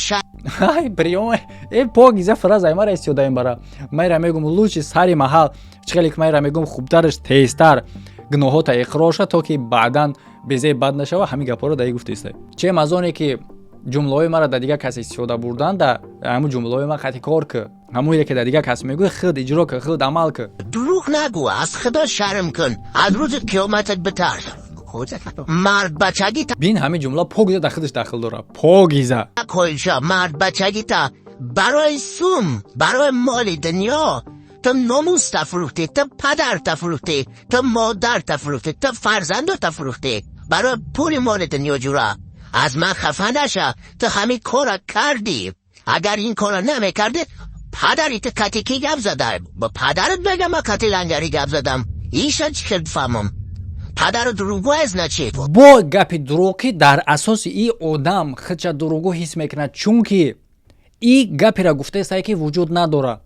Ай приём э покиза фразаи мара истифода мебара. Майра мегум, лучше сари маҳал. Чӣ хеле ки майра мегум, хубтараш тезтар гуноҳота иқрор ша, то ки баъдан безеи бад нашава. Ҳамин гапҳоро даи гуфтаистай. Чем аз оне ки ҷумлаҳои маро дар дигар кас истифода бурдан, да ҳамун ҷумлаҳои ман қати кор кӣ, ҳамоне ки дар дигар кас мегӯй, худ иҷро кӣ, худ амал кӣ. Дурӯғ нагӯ, аз худо шарм кун, аз рӯзи қиёматат битарс, мард бачагӣ. Бин, ҳамин ҷумла покиза дар худаш дахл дорад, покиза. Койша, мард бачагита барои сум, барои моли дунё ту номуста фурӯхтӣ, ту падарта фурӯхтӣ, ту модарта фурӯхтӣ, ту фарзандота фурӯхтӣ барои пули моли дунё. Ҷура, аз ман хафа наша, ту ҳамин кора кардӣ. Агар ин кора намекардӣ, падари ту кати кӣ гап зада? Ба падарат бега, ма кати Лангари гап задам. Иша чӣ хел фаҳмам? Падару дурӯғгӯ, значит. Бо гапи дурӯғ, ки дар асоси и одам худша дурӯғгӯ ҳис мекунад, чунки и гапера гуфтаестае, ки вуҷуд надорад.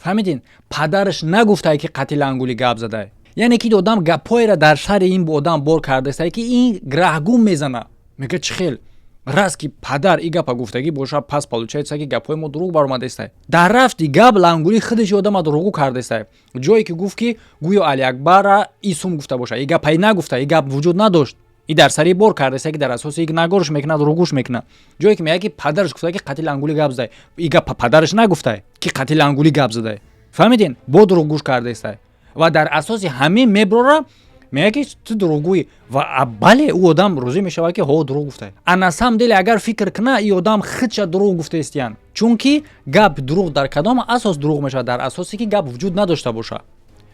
Фаҳмидин? Падараш нагуфтае, ки қати Лангули гап задае. Яъне ки одам гапҳоеро дар сари ин одам бор кардаестае, ки ин раҳгум мезана, мега, чӣ хел раст ки падар и гапа гуфтагӣ боша? Пас получается, ки гапҳои мо дурӯғ баромадаестай. Дар рафти гап Лангулӣ худаш одама дурӯғгӯ кардаестай. Ҷое ки гуфт, ки гӯё Алиакбара и сум гуфта боша, и гапаи нагуфта, и гап вуҷуд надошт. И дар сари бор кардаеста, ки дар асоси нагорш мекунад, дурӯғгӯш мекунад. Ҷое ки мега, ки падараш гуфта, ки қати Лангулӣ гап задай, и гапа падараш нагуфтай, ки қати Лангулӣ гап задай. Фаҳмидин? Бо дурӯғгӯш кардаестай ва дар асоси ҳамин меброра. Мега, ки ту дурӯғгӯӣ. Ва бале, ӯ одам розӣ мешавад, ки ҳо, дурӯғ гуфта. А на самом деле, агар фикр куна, и одам худша дурӯғ гуфтаистиян, чунки гап дурӯғ дар кадом асос дурӯғ мешавад? Дар асосе, ки гап вуҷуд надошта бошад.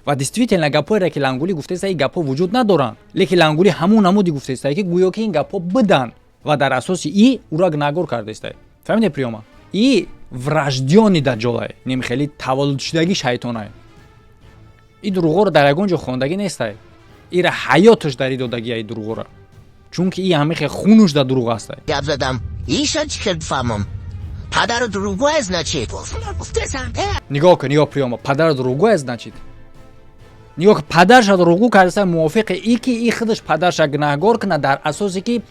Ва действительно, гапҳоере, ки Лангулӣ гуфтаиста, ин гапҳо вуҷуд надоранд, лекин Лангулӣ ҳамун намуди гуфтаиста, ки гӯё ки ин гапҳо биданд ва дар асоси и ӯра гунаҳгор кардаиста. Фаҳмиде приёма? И врождённый даҷолай, нем хеле таваллудшудагӣ шайтонай. И дурӯғҳоро дар ягон ҷо хондагӣ нестай, ира ҳаёташ дар и додагия и дурӯғҳора, чунки и ҳамихе хунуш дар дурӯғ ҳастай. Гап задам, иша чӣ хел фаҳмам? Падару дурӯғгӯ, значит. Нигоҳ кун, нигоҳ, приёма. Падару дурӯғгӯ, значит. Нигоҳ кун, падарша дурӯғгӯ кардаста, мувофиқи и ки и худаш падарша гунаҳгор кунад, дар асосе ки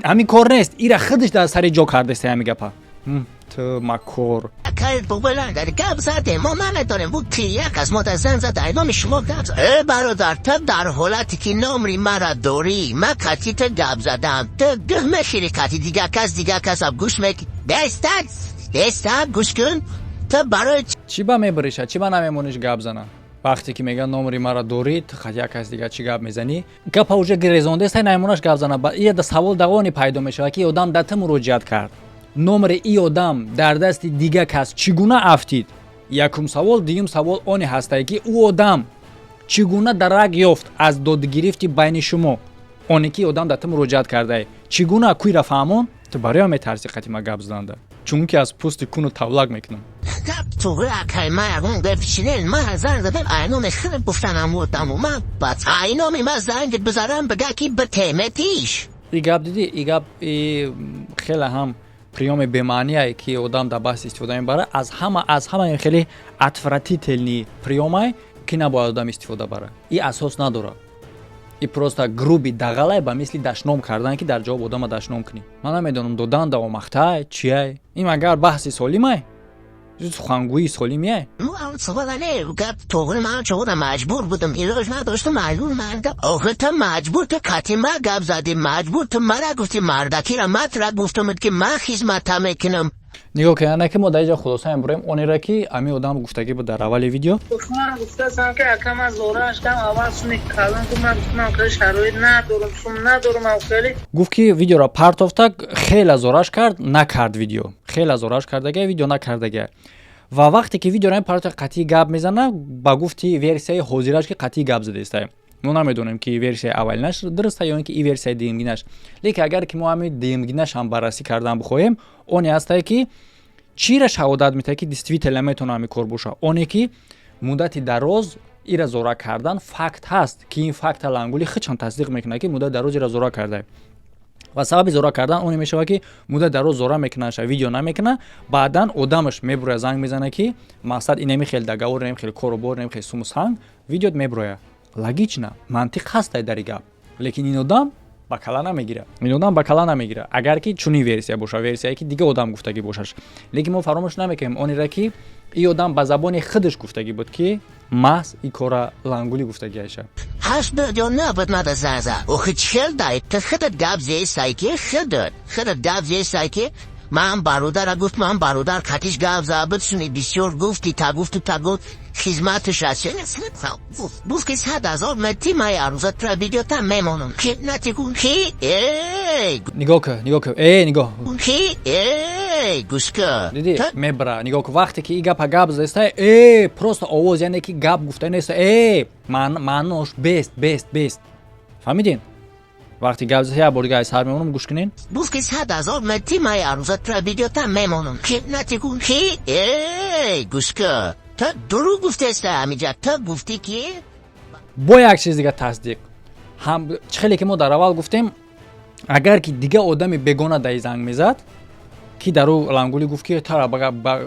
ҳамин кор нест, ира худаш дар сари ҷо кардаста ҳамин гапа. Ту макор. Гап задем, мо намедонем буд ки як аз мо дар занг зад, номи шумо гап. Э, бародар, ту дар ҳолате ки номри мара дорӣ, ма кати ту гап задам, ту гӯҳ мехӯри кати дигар кас, дигар касам гӯш мек дестат дестат, гӯш кун, ту барои Чӣ ба мебириша? Чӣ ба намемониш гап зана? Вақте ки мегӯяд, номери мара дорӣ, ту хати як кас дигар чӣ гап мезанӣ? Гапа уже гирезондеста, намемонаш гап зана. Ия савол давоне пайдо мешавад, ки одам дар ту муроҷиат кард, номери и одам дар дасти дигар кас чӣ гуна афтид? Якум савол. Дуюм савол оне ҳастае, ки ӯ одам чӣ гуна дарак ёфт аз додгирифти байни шумо, оне ки одам дар ту муроҷиат кардае? Чӣ гуна куйра фаҳмон? Ту бароям метарсӣ қати ма гап заданда, чунки аз пӯсти куну тавлак мекунам. Гап туғри, акай, ма ягон гап шинел, ма занг задам, айноми хеле гуфтанам будаму ма баъд айноми ма занг бизарам, бига ки битеметиш. И гап дидӣ, и гап и хеле ҳам приёми бемаъние, ки одам дар баҳс истифода мебарад. Аз ҳама хеле отвратительный приёмай, ки набояд одам истифода барад. И асос надорад, и просто грубый дағалай, ба мисли дашном кардан, ки дар ҷавоб одама дашном кунӣ. Ман намедонам, додан давомахтай чияй. Ин агар баҳси солимай, сухангӯии солимияй? Гап туғри, ман чора маҷбур будам, илоҷ надоштам, маҷбур ман. Охир ту маҷбур, ту кати ма гап задӣ, маҷбур, ту мара гуфти мардакира, ма тура гуфтамд, ки ман хизмата мекунам. Нигоҳ кун, яъне ки мо дар инҷа хулоса мебурем онеро, ки ами одам гуфтагӣ буд дар аввали видео. Ман гуфтасам, ки ака, ман зорааш кам, аввал суми калон ку, ман гуфтам, хеле шароит надорам, сум надорам, хеле. Гуфт, ки видеоро партофта, хеле зораш кард, накард видео, хеле зораш кардага, видео накардага. Ва вақте ки видеоро партофта, қатъӣ гап мезана, ба гуфти версияи ҳозираш, ки қатъӣ гап задаистае. Мо намедонем, ки версияи аввалинаш дуруста ё ин ки и версияи дуюмгинаш. Лекин агар ки мо ҳами дуюмгинаш ҳам баррасӣ кардан бихоҳем, оне ҳастае, ки чира шаҳодат медиҳад, ки действительно метавона ҳами кор боша. Оне ки муддати дароз ира зора кардан факт ҳаст, ки ин факта Лангули худшон тасдиқ мекунад, ки муддати дароз ира зора кардае. Ва сабаби зора кардан оне мешавад, ки муддати дароз зора мекунаша, видео намекуна, баъдан одамаш мебуроя, занг мезана, ки мақсад инами хел договор, инами хел кору бор, инами хел суму санг, видеот мебуроя. Логично, мантиқ ҳастай дар и гап, лекин ин одам ба кала намегирад, ин одам ба кала намегирад, агар ки чунин версия боша, версияе ки дига одам гуфтагӣ бошаш. Лекин мо фаромӯш намекунем онеро, ки и одам ба забони худаш гуфтагӣ буд, ки маҳз и кора Лангулӣ гуфтагиаша. Ҳашт миллион набуд мада заза. Охи чел дай, ту худат гап зесай, ки худат гап зесай, ки ман бародара гуфт, ман бародар катиш гап забуд, суни бисёр гуфти, та гуфту, та гуфт, хизматаш аст. Гуфт, ки 100 000 мети, май арӯза тура видеота мемонам. Ки натигу ки э. Нигоҳ кун, нигоҳ кун, э, нигоҳ. Ки э, гӯш кун. Диди, мебра, нигоҳ кун, вақте ки и гапа гап заста, э, просто овоз, яъне ки гап гуфта неста, э, маънош бест, бест, бест. Фаҳмидин? Вақте гап заста, як бор дига сар мемонам, гӯш кунен. Гуфт, ки 100 000 мети, май арӯза тура видеота мемонам. Ки натигу ки э, гӯш кун. Ту дурӯғ гуфтеста ҳамиҷа, ту гуфтӣ, ки Бо як чиз дига тасдиқ ҳам, чӣ хеле ки мо дар аввал гуфтем, агар ки дига одами бегона даи занг мезад, ки дар ӯ Лангулӣ гуфт, ки тара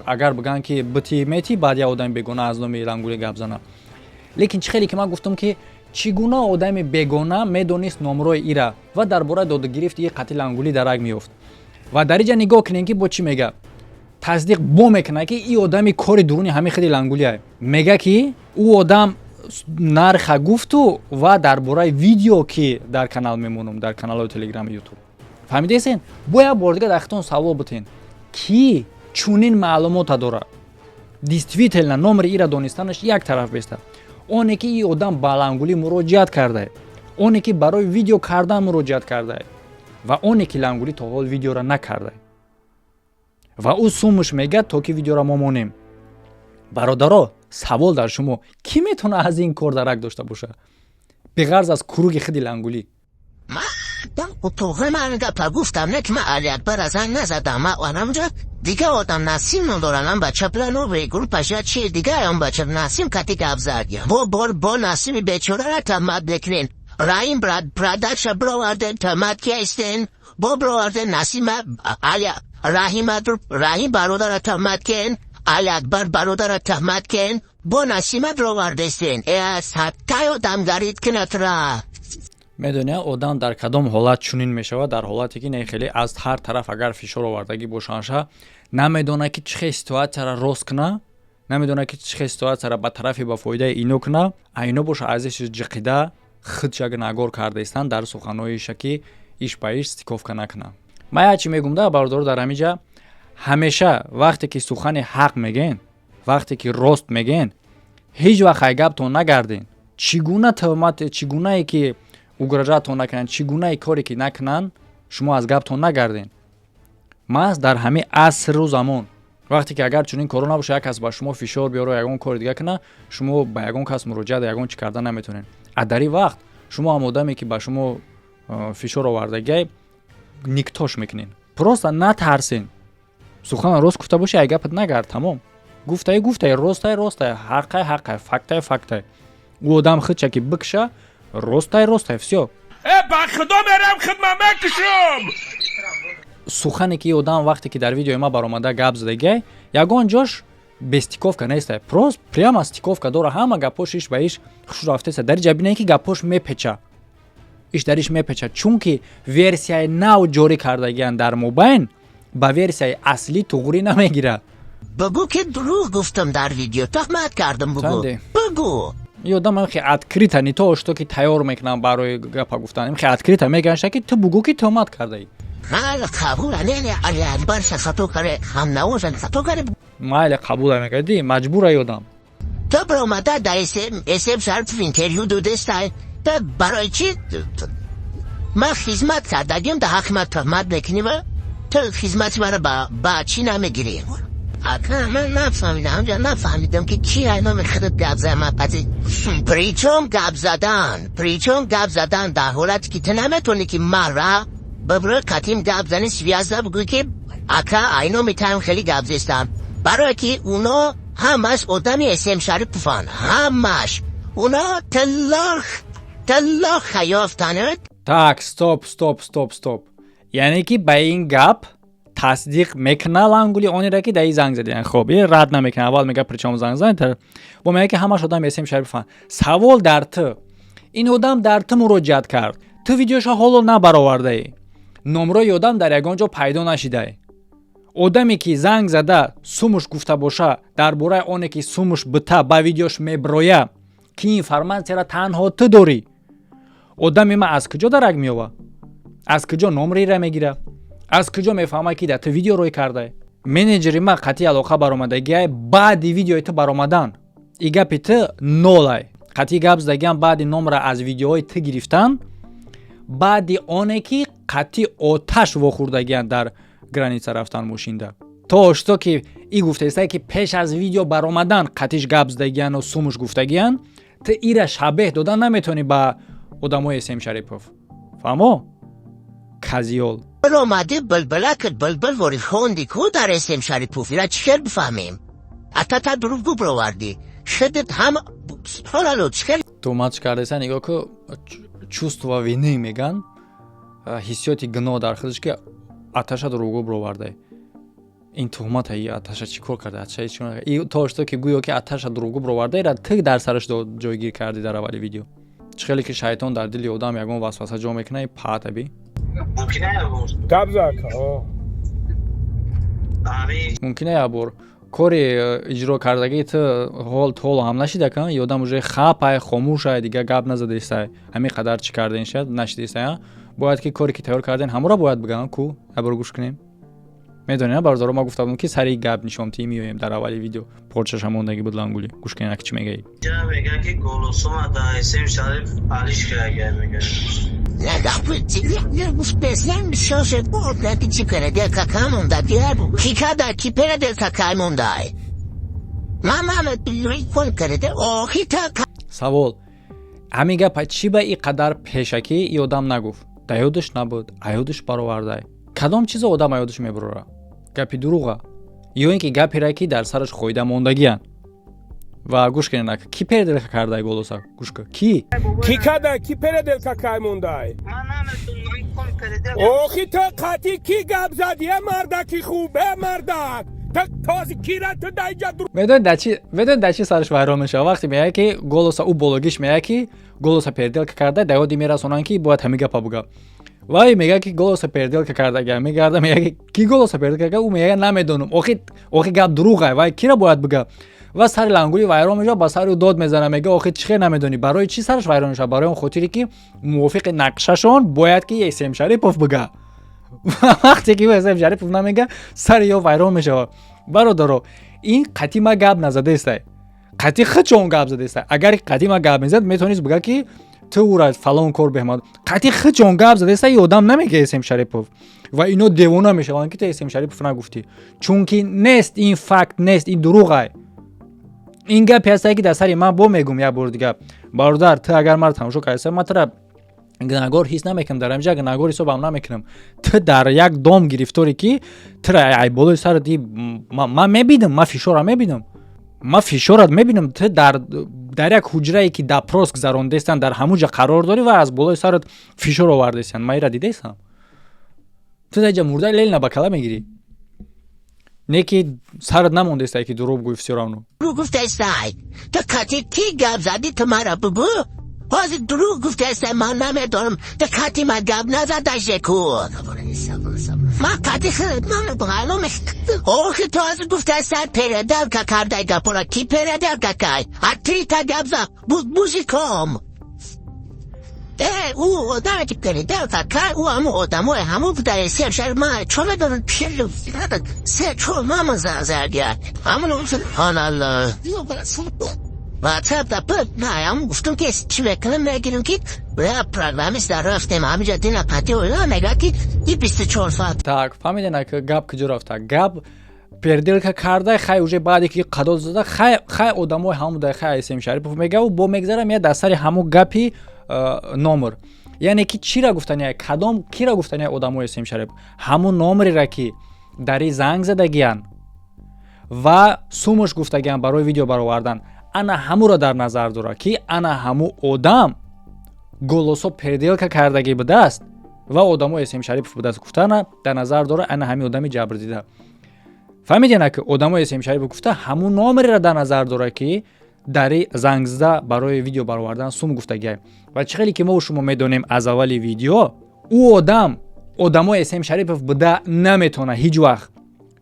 агар бигӯянд, ки бити мети, баъд як одами бегона аз номи Лангулӣ гап зана. Лекин чӣ хеле ки ман гуфтам, ки чӣ гуна одами бегона медонист номрои ира ва дар бораи додугирифти и қатъи Лангулӣ дарак меёфт? Ва дар инҷа нигоҳ кунем, ки бо чӣ мега, тасдиқ бо мекунад, ки и одами кори дуруни ҳамин хели Лангулия. Мега, ки ӯ одам нарха гуфту ва дар бораи видео, ки дар канал мемонам, дар каналҳои Телеграми, Ютуб. Фаҳмидесен? Бо як бор дига дар хитон савол бутен, ки чунин маълумота дорад? Действительно, номери ира донистанаш як тараф беста. Оне ки ин одам ба Лангулӣ муроҷиат кардае, оне ки барои видео кардан муроҷиат кардае ва оне ки Лангулӣ то ҳол видеора накардае ва ӯ сумуш мегӯяд, то ки видеора мо монем. Бародаро, савол дар шумо: кӣ метавона аз ин кор дарак дошта бошад, биғарз аз круги худи Лангулӣ? Тоғри, ман гапа гуфтам, не ки ман Алиакбара занг назадам. Ман анамҷа дига одам Насим ном дорам, бача плановый группаш я чи дига, он бача Насим кати гап зад. Бо бор бо Насими бечорара тамад мекунен. Раим продакша бироварден, тамад кестен. Бо бироварден Насима, Али Раҳима, Раҳим бародара тамад кен, Алиакбар бародара тамад кен, бо Насима бировардестен. Э, саттай одам гарид кинатра. Медони, одам дар кадом ҳолат чунин мешавад? Дар ҳолате ки не, хеле аз ҳар тараф агар фишор овардагӣ бошанша, намедона ки чӣ хел ситуатсияро рост куна, намедона ки чӣ хел ситуатсияро ба тарафи ба фоидаи ино куна. А ино боша, аз иш ҷиқида худша гунаҳгор кардаистанд дар суханҳоиша, ки иш ба иш стыковка накуна. Ман як чӣ мегум да, бародаро, дар ҳамин ҷа: ҳамеша вақте ки сухани ҳақ мегӯен, вақте ки рост мегӯен, ҳеҷ вақт ай гаптон нагарден. Чӣ гуна туҳмат, чӣ гунае ки угрожать тон накунанд, чӣ гунае коре ки накунанд, шумо аз гаптон нагарден. Маҳз дар ҳамин асру замон, вақте ки агар чунин коро набоша, як кас ба шумо фишор биёро, ягон кори дига куна, шумо ба ягон кас муроҷиат, ягон чӣ карда наметавонед. А дар ин вақт шумо ҳам одаме ки ба шумо фишор овардагиай, никтош мекунед. Просто натарсен, сухана рост гуфта боши, ай гапат нагард, тамом. Гуфтаи гуфтаи, ростай ростай, ҳаққай ҳаққай, фактай фактай. Ӯ одам худша ки бикша, ростай ростай, всё. Э, ба худо мерам, хидма мекушам. Сухане ки одам вақте ки дар видеои ма баромада гап задагиай, ягон ҷош без стыковка нестай, просто прямо стыковка дора. Ҳама гапош иш ба иш хушу рафтеса. Дар ҷа бинае ки гапош мепеча, иш дар иш мепеча, чунки версияи нав ҷорӣ кардагиян дар мобайн ба версияи аслӣ туғрӣ намегирад. Бигӯ ки дурӯғ гуфтам дар видео, туҳмат кардам, бугӯ, бигӯ. И одам хе открыто, не то что ки тайёр мекунам барои гапа гуфтан, хе открыто меганша, ки ту бугӯ ки туҳмат кардаӣ. Майли, қабул, не, Алиакбар хато каре, ҳамнавозан хато каре. Майли, қабула мекарди, маҷбура одам. Ту баромада дар СМ Шарипов интервю додестай, ту барои чӣ? Ман хизмат кардагим, да ҳақи ман туҳмат мекунӣ ва ту хизмати маро ба чӣ намегирӣ? Ака, ман нафаҳмидам, ҳамҷа нафаҳмидам, ки ки айноми худат гап зад. Ман паси причём гап задан, причём гап задан дар ҳолате ки ту наметавонӣ ки мара бибро катим гап зани, связь а бигӯй ки ака, айноми таем хеле гап зестам, барое ки уно ҳамаш одами СМ Шарипован, ҳамаш уно тиллох тиллох хаёфтанад. Так, стоп, стоп, стоп, стоп. Яъне ки ба ин гап тасдиқ мекуна Лангули онеро, ки даи занг задиян. Хоб, и рад намекуна. Аввал мега: «Причём занг зад?» Бо мега, ки ҳамаш одам СМ Шарифан. Савол дар ту: ин одам дар ту муроҷиат кард, ту видеоша ҳоло набаровардаӣ, номрои одам дар ягон ҷо пайдо нашидай. Одаме ки занг зада сумуш гуфта боша, дар бораи оне ки сумуш бита ба видеош меброя, ки информатсияра танҳо ту дорӣ, одами ма аз куҷо дарак меёва? Аз куҷо номрира мегира? Аз куҷо мефаҳмад, ки дар ту видео рӯй кардай? Менеҷери ма қатъи алоқа баромадагиай баъди видеои ту баромадан. И гапи ту нолай. Қатъи гап задагиам баъди номра аз видеоҳои ту гирифтан, баъди оне ки қатъи оташ вохӯрдагиан дар граница рафтан мошинда. То что ки и гуфтаистай, ки пеш аз видео баромадан қатиш гап задагиану сумуш гуфтагиан, ту ира шабеҳ додан наметавонӣ ба одамои СМ Шарипов. Фаҳмо, казиёл. Омади билбилакат билбил вори хонди ку дар СМ Шарипов, ира чӣ хел бифаҳмем? Атата дурӯғгӯ бировардӣ, худат ҳам ҳолало чӣ хел. Туҳматш кардаиса, нигоҳ ку, чувство вины меган, ҳиссиёти гуноҳ дар худаш, ки аташа дурӯғгӯ бировардай. Ин туҳмата, и аташа чӣ кор карда? Аташа и то что ки гӯё ки аташа дурӯғгӯ бироварда, ира ту дар сараш ҷойгир кардӣ дар аввали видео. Чӣ хеле ки шайтон дар дили одам ягон васваса ҷо мекунад, и паатаби. Гап зад. Мумкина як бор кори иҷро кардагии ту ҳол ҳоло ҳам нашида ка, и одам уже хапай, хомӯшай, дига гап назадаистай. Ҳамин қадар чӣ карден, шад нашидаистай. Бояд ки коре ки тайёр карден, ҳамонро бояд бигӯям ку. Як бор гӯш кунем. Медонед, бародаро, ма гуфта будам, ки сари гап нишонтӣ меоем. Дар аввали видео порчаша мондагӣ буд. Лангули, гӯш кунед, ки чӣ мегаӣ. Мегӯяд, ки голосома да Эсем Шариф алиш кардага, мегӯяд. Не, чи переделка камонда, ки када, ки переделка каймондай. Мама кон карда, охи та. Савол: ҳамин гапа чӣ ба и қадар пешакӣ и одам нагуфт? Да ёдаш набуд, аёдаш баровардай? Кадом чизо одам аёдаш мебарора? Гапи дурӯға ё ин ки гапере, ки дар сараш хоида мондагиянд? Ва гӯш кунед, ки переделка кардай голоса? Гӯш кун, ки. Ки када, ки переделка каймондай? Охи, ту қатӣ ки гап задӣ, э мардаки хуб, э мардак, този кира ту даиҷа? Медонед, дар чӣ сараш вайрон мешавад? Вақте меяд, ки голоса ӯ бологиш меяд, ки голоса переделка карда, да ёди мерасонанд, ки бояд ҳамин гапа буга. Вай мегӯяд, ки голоса переделка кардага. Мегарда, мегӯяд, ки ки голоса переделка карда? Ӯ мегӯяд: намедонам. Охи, гап дурӯғай, вай кира бояд буга? Ва сари Лангули вайрон мешавад, ба сари ӯ дод мезанад, мега: охи, чӣ хел намедонӣ? Барои чӣ сараш вайрон мешавад? Барои он хотире, ки мувофиқи нақшашон бояд ки Эсем Шарипов буга. Вақте ки Эсем Шарипов намега, сари ё вайрон мешавад. Бародаро, ин қатъи ма гап назадаестай, қатъи хичон гап задаестай. Агар қатъи ма гап мезад, метавонист буга, ки ту ура фалон кор беҳмад. Қатъи хичон гап задаестай, и одам намега Эсем Шарипов, ва ино девона мешаванд, ки ту Эсем Шарипов нагуфтӣ, чунки нест, ин факт нест, ин дурӯғай. Ин гапе ҳастае, ки дар сари ман бо мегум. Як бори дига, бародар, ту агар маро тамошо кардаста, ман тура гунаҳгор ҳис намекунам, дар ҳамиҷа гунаҳгор ҳисобам намекунам. Ту дар як дом гирифторӣ, ки тура ай болои сарат ман мебинам, ман фишора мебинам, ман фишорат мебинам. Ту дар як ҳуҷрае, ки допрос гузарондестанд, дар ҳамун ҷа қарор дорӣ ва аз болои сарат фишор овардестанд. Ман ира дидаестам. Ту дар ҷа мурдаи Ленина ба кала мегирӣ, не ки сарат намондестай, ки дурӯғ гӯй, всё равно. Гуфтестай, ту кати ки гап задӣ, ту мара бугӯ. Ҳозир дурӯғ гуфтестай, ман намедонам, ту кати ма гап назадаше ку. Ман кати ман маълум. Охи, ту ҳозир гуфтестай, переделка кардай гапора. Ки переделка кай? Атрита гап за мужиком. Э, ӯ одаме, ки переделка кай, ӯ ҳамун одамои ҳамун будаи сер шар. Ма чо медонам, се чор мама зардия ҳамун. Субҳоналло, ватсап да пут наям, гуфтам, ки чӣ мекунам, мегирам, ки программист дар рафтем, ҳамиҷа дина пати оила мега, ки и 24 соат. Так, фаҳмидена, ки гап куҷо рафта? Гап переделка карда, хай, уже баъде ки қадод зада, хай, хай, одамои ҳамун дай, хай, Эсем Шарипов мегаву бо мегзара, меяд дар сари ҳамун гапи номер. Яъне ки чира гуфтания, кадом кира гуфтания? Одамои Эсем Шарипов, ҳамун номерера, ки дари занг задагиян ва сумуш гуфтагиян барои видео баровардан, ана ҳамуро дар назар дорад, ки ана ҳаму одам голосо переделка кардагӣ будааст ва одамои Эсем Шарипов будааст гуфтана дар назар дорад. Ана ҳамин одами ҷабрдида, фаҳмидена, ки одамои Эсем Шарипов гуфта, ҳамун номереро дар назар дорад, ки дари зангзада барои видео баровардан сум гуфтагиай. Ва чӣ хеле ки мо шумо медонем, аз аввали видео ӯ одам одамои Эсем Шарипов буда наметавонад ҳеҷ вақт,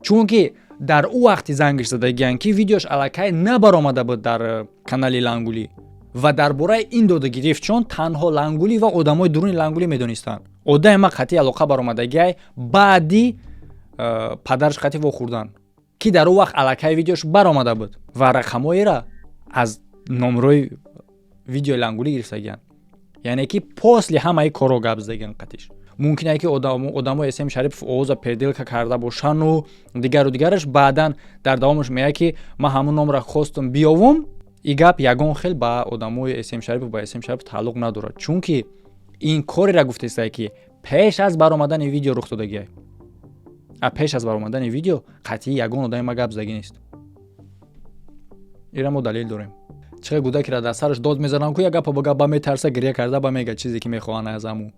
чунки дар ӯ вақти зангиш задагиян, ки видеош аллакай набаромада буд дар канали Лангулӣ. Ва дар бораи ин додагирифт, чон танҳо Лангулӣ ва одамои дуруни Лангулӣ медонистанд. Одаме ма қатъи алоқа баромадагиай баъди падараш қатъи вохӯрдан, ки дар ӯ вақт аллакай видеош баромада буд ва рақамҳоеро аз номерои видеои Лангулӣ гирифтагиянд. Яъне ки после ҳамаи корро гап задагиян қатиш. Мумкин ае, ки одамои Эсем Шарипов овоза переделка карда бошану дигару дигараш. Баъдан дар давомаш меяд, ки ман ҳамун номро хостум биёвум. И гап ягон хел ба одамои Эсем Шарипов, ба Эсем Шарипов тааллуқ надорад, чунки ин кореро гуфтестае, ки пеш аз баромадани видео рух додагиай. А пеш аз баромадани видео қатъии ягон одами ма гап задагӣ нест. Ира мо далел дорем. Чӣ гудакира дар сараш дод мезанам ку, як гапа ба гап ба метарса, гиря карда ба мега чизе, ки мехоҳанд аз ҳаму.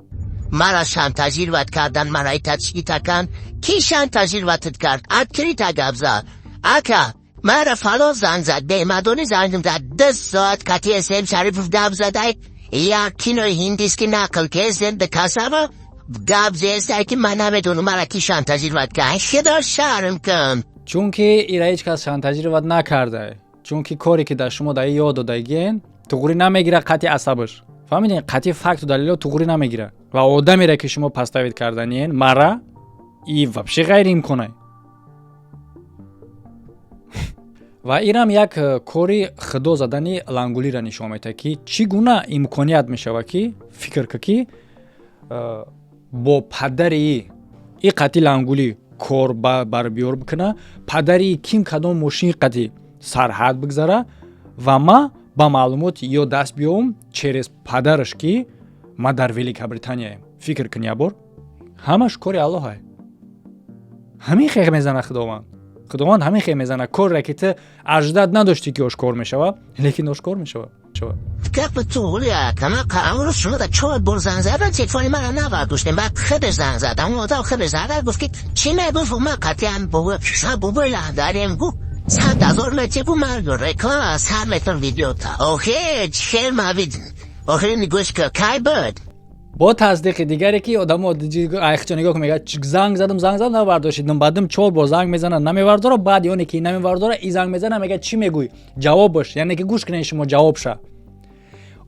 Мара шантажировать кардан, мараи тачкита кан. Ки шантажировать кард? Открыто гап зад, ака. Мара фалон занг зад, бемадони зангм зад, 2 соат кати Эсем Шарипов гап задай, як кинои ҳиндиски нақл кездем, касава гап зестай, ки ман намедонам, мара ки шантажировать кард. Худо шарм кун. Чунки ира ҳеҷ кас шантажировать накарда, чунки коре, ки дар шумо дар ёд додагиен, туғрӣ намегира. Қатъи асабаш, фаҳмидем, қатъи факту далело туғрӣ намегира. Ва одамере, ки шумо поставить карданиен мара, и вообще ғайриимконай. Ва инам як кори худо задани Лангулиро нишон медиҳад, ки чӣ гуна имконият мешавад, ки фикр ка, ки бо падари и қати Лангулӣ кор барбиёр бикуна, падари ким кадом мошини қати сарҳад бигзара ва ма ба маълумоти ё даст биёвам через падараш, ки ма дар Великобританияем. Фикр кун як бор, ҳамаш кори Аллоҳай. Ҳамин хех мезана Худованд. Худованд ҳамин хел мезана корре, ки ту аждад надоштӣ, ки ошкор мешавад, лекин ошкор мешавад. گپ تو کما امروز شما در چهار بار زنگ زدن، تلفن من نبرداشتیم. بعد خودش زنگ زد، اون آدم خودش زد، گفت که چی میگفت. ما قطعا بابا بابا داریم، گفت 100,000 متر بود، من رکلام از 100 متر ویدیو تا آخه چه موید آخه نگوش که کی بود. Бо тасдиқи дигаре, ки одамо айхча нигоҳ кун, мега: занг задам, занг задам, навардоштидам. Баъдам чор бор занг мезана, намевардора. Баъди оне ки намевардора, и занг мезана, мега: чӣ мегӯй? Ҷавобаш, яъне ки гӯш кунед шумо, ҷавобша.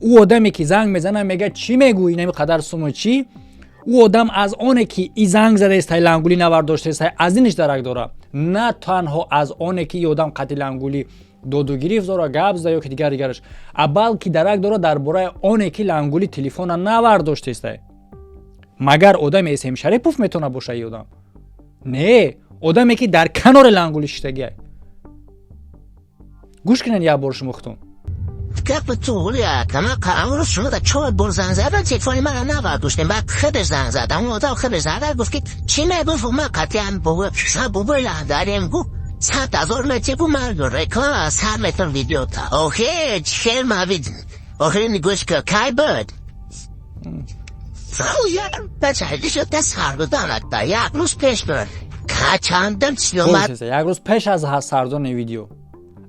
Ӯ одаме, ки занг мезана, мега: чӣ мегӯй, инами қадар суму чӣ? Ӯ одам аз оне ки и занг задаестай, Лангулӣ навардоштаестай, аз иниш дарак дора. На танҳо аз оне ки и одам қати Лангулӣ додугирифт дора, гап зада ё ки дигар дигараш, а балки дарак дора дар бораи оне ки Лангули телефона навардоштестай. Магар одами Эсем Шарипов метавона боша и одам? Не, одаме, ки дар канори Лангули шиштагиай. Гӯш кунед як бор шумо худтон. گپ تو کما امروز شما در چهار بار زنگ زدن، تلفن من نبرداشتیم. بعد خودش زنگ زد، اون آدم خودش زد، گفت که چی میگفت. ما قطعا بابا بابا داریم، گفت 100,000 متر بود، من رکلام از 100 متر ویدیو تا آخه چه موید آخه نگوش که کی بود. بچه شد سرگردان یک روز پیش بود که چندم. Як рӯз пеш аз сардони видео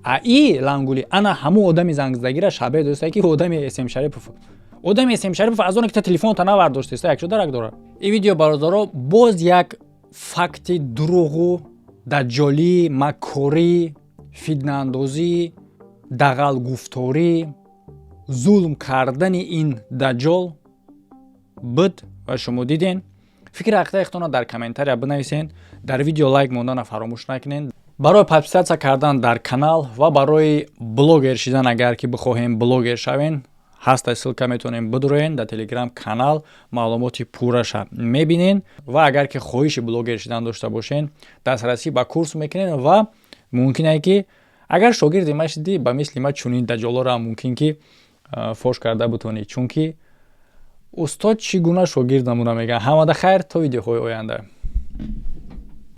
а и Лангули ана ҳамун одами зангзадагира шабе доста, ки одами Эсем Шарипов. Одами Эсем Шарипов аз оне ки та телефонта навардоштеста, якчо дарак дора. И видео, бародаро, боз як факти дурӯғу даҷҷолӣ, маккорӣ, фитнаандозӣ, дағалгуфторӣ, зулм кардани ин даҷҷол буд ва шумо диден. Фикри ҳақиқаи худтонро дар комментария бинависен. Дар видео лайк мондана фаромӯш накунед. Барои подписаться кардан дар канал ва барои блогер шидан, агар ки бихоҳем блогер шавен, ҳаста ссылка, метавонем бидуроен дар Телеграм канал, маълумоти пурраша мебинен. Ва агар ки хоҳиши блогер шидан дошта бошен, дастрасӣ ба курс мекунен. Ва мумкин ки агар шогирди ма шидӣ, ба мисли ма чунин даҷолоро мумкин ки фош карда бутонӣ, чунки устод чӣ гуна шогирд намуда мегӯяд. Ҳамада хайр, то видеоҳои оянда.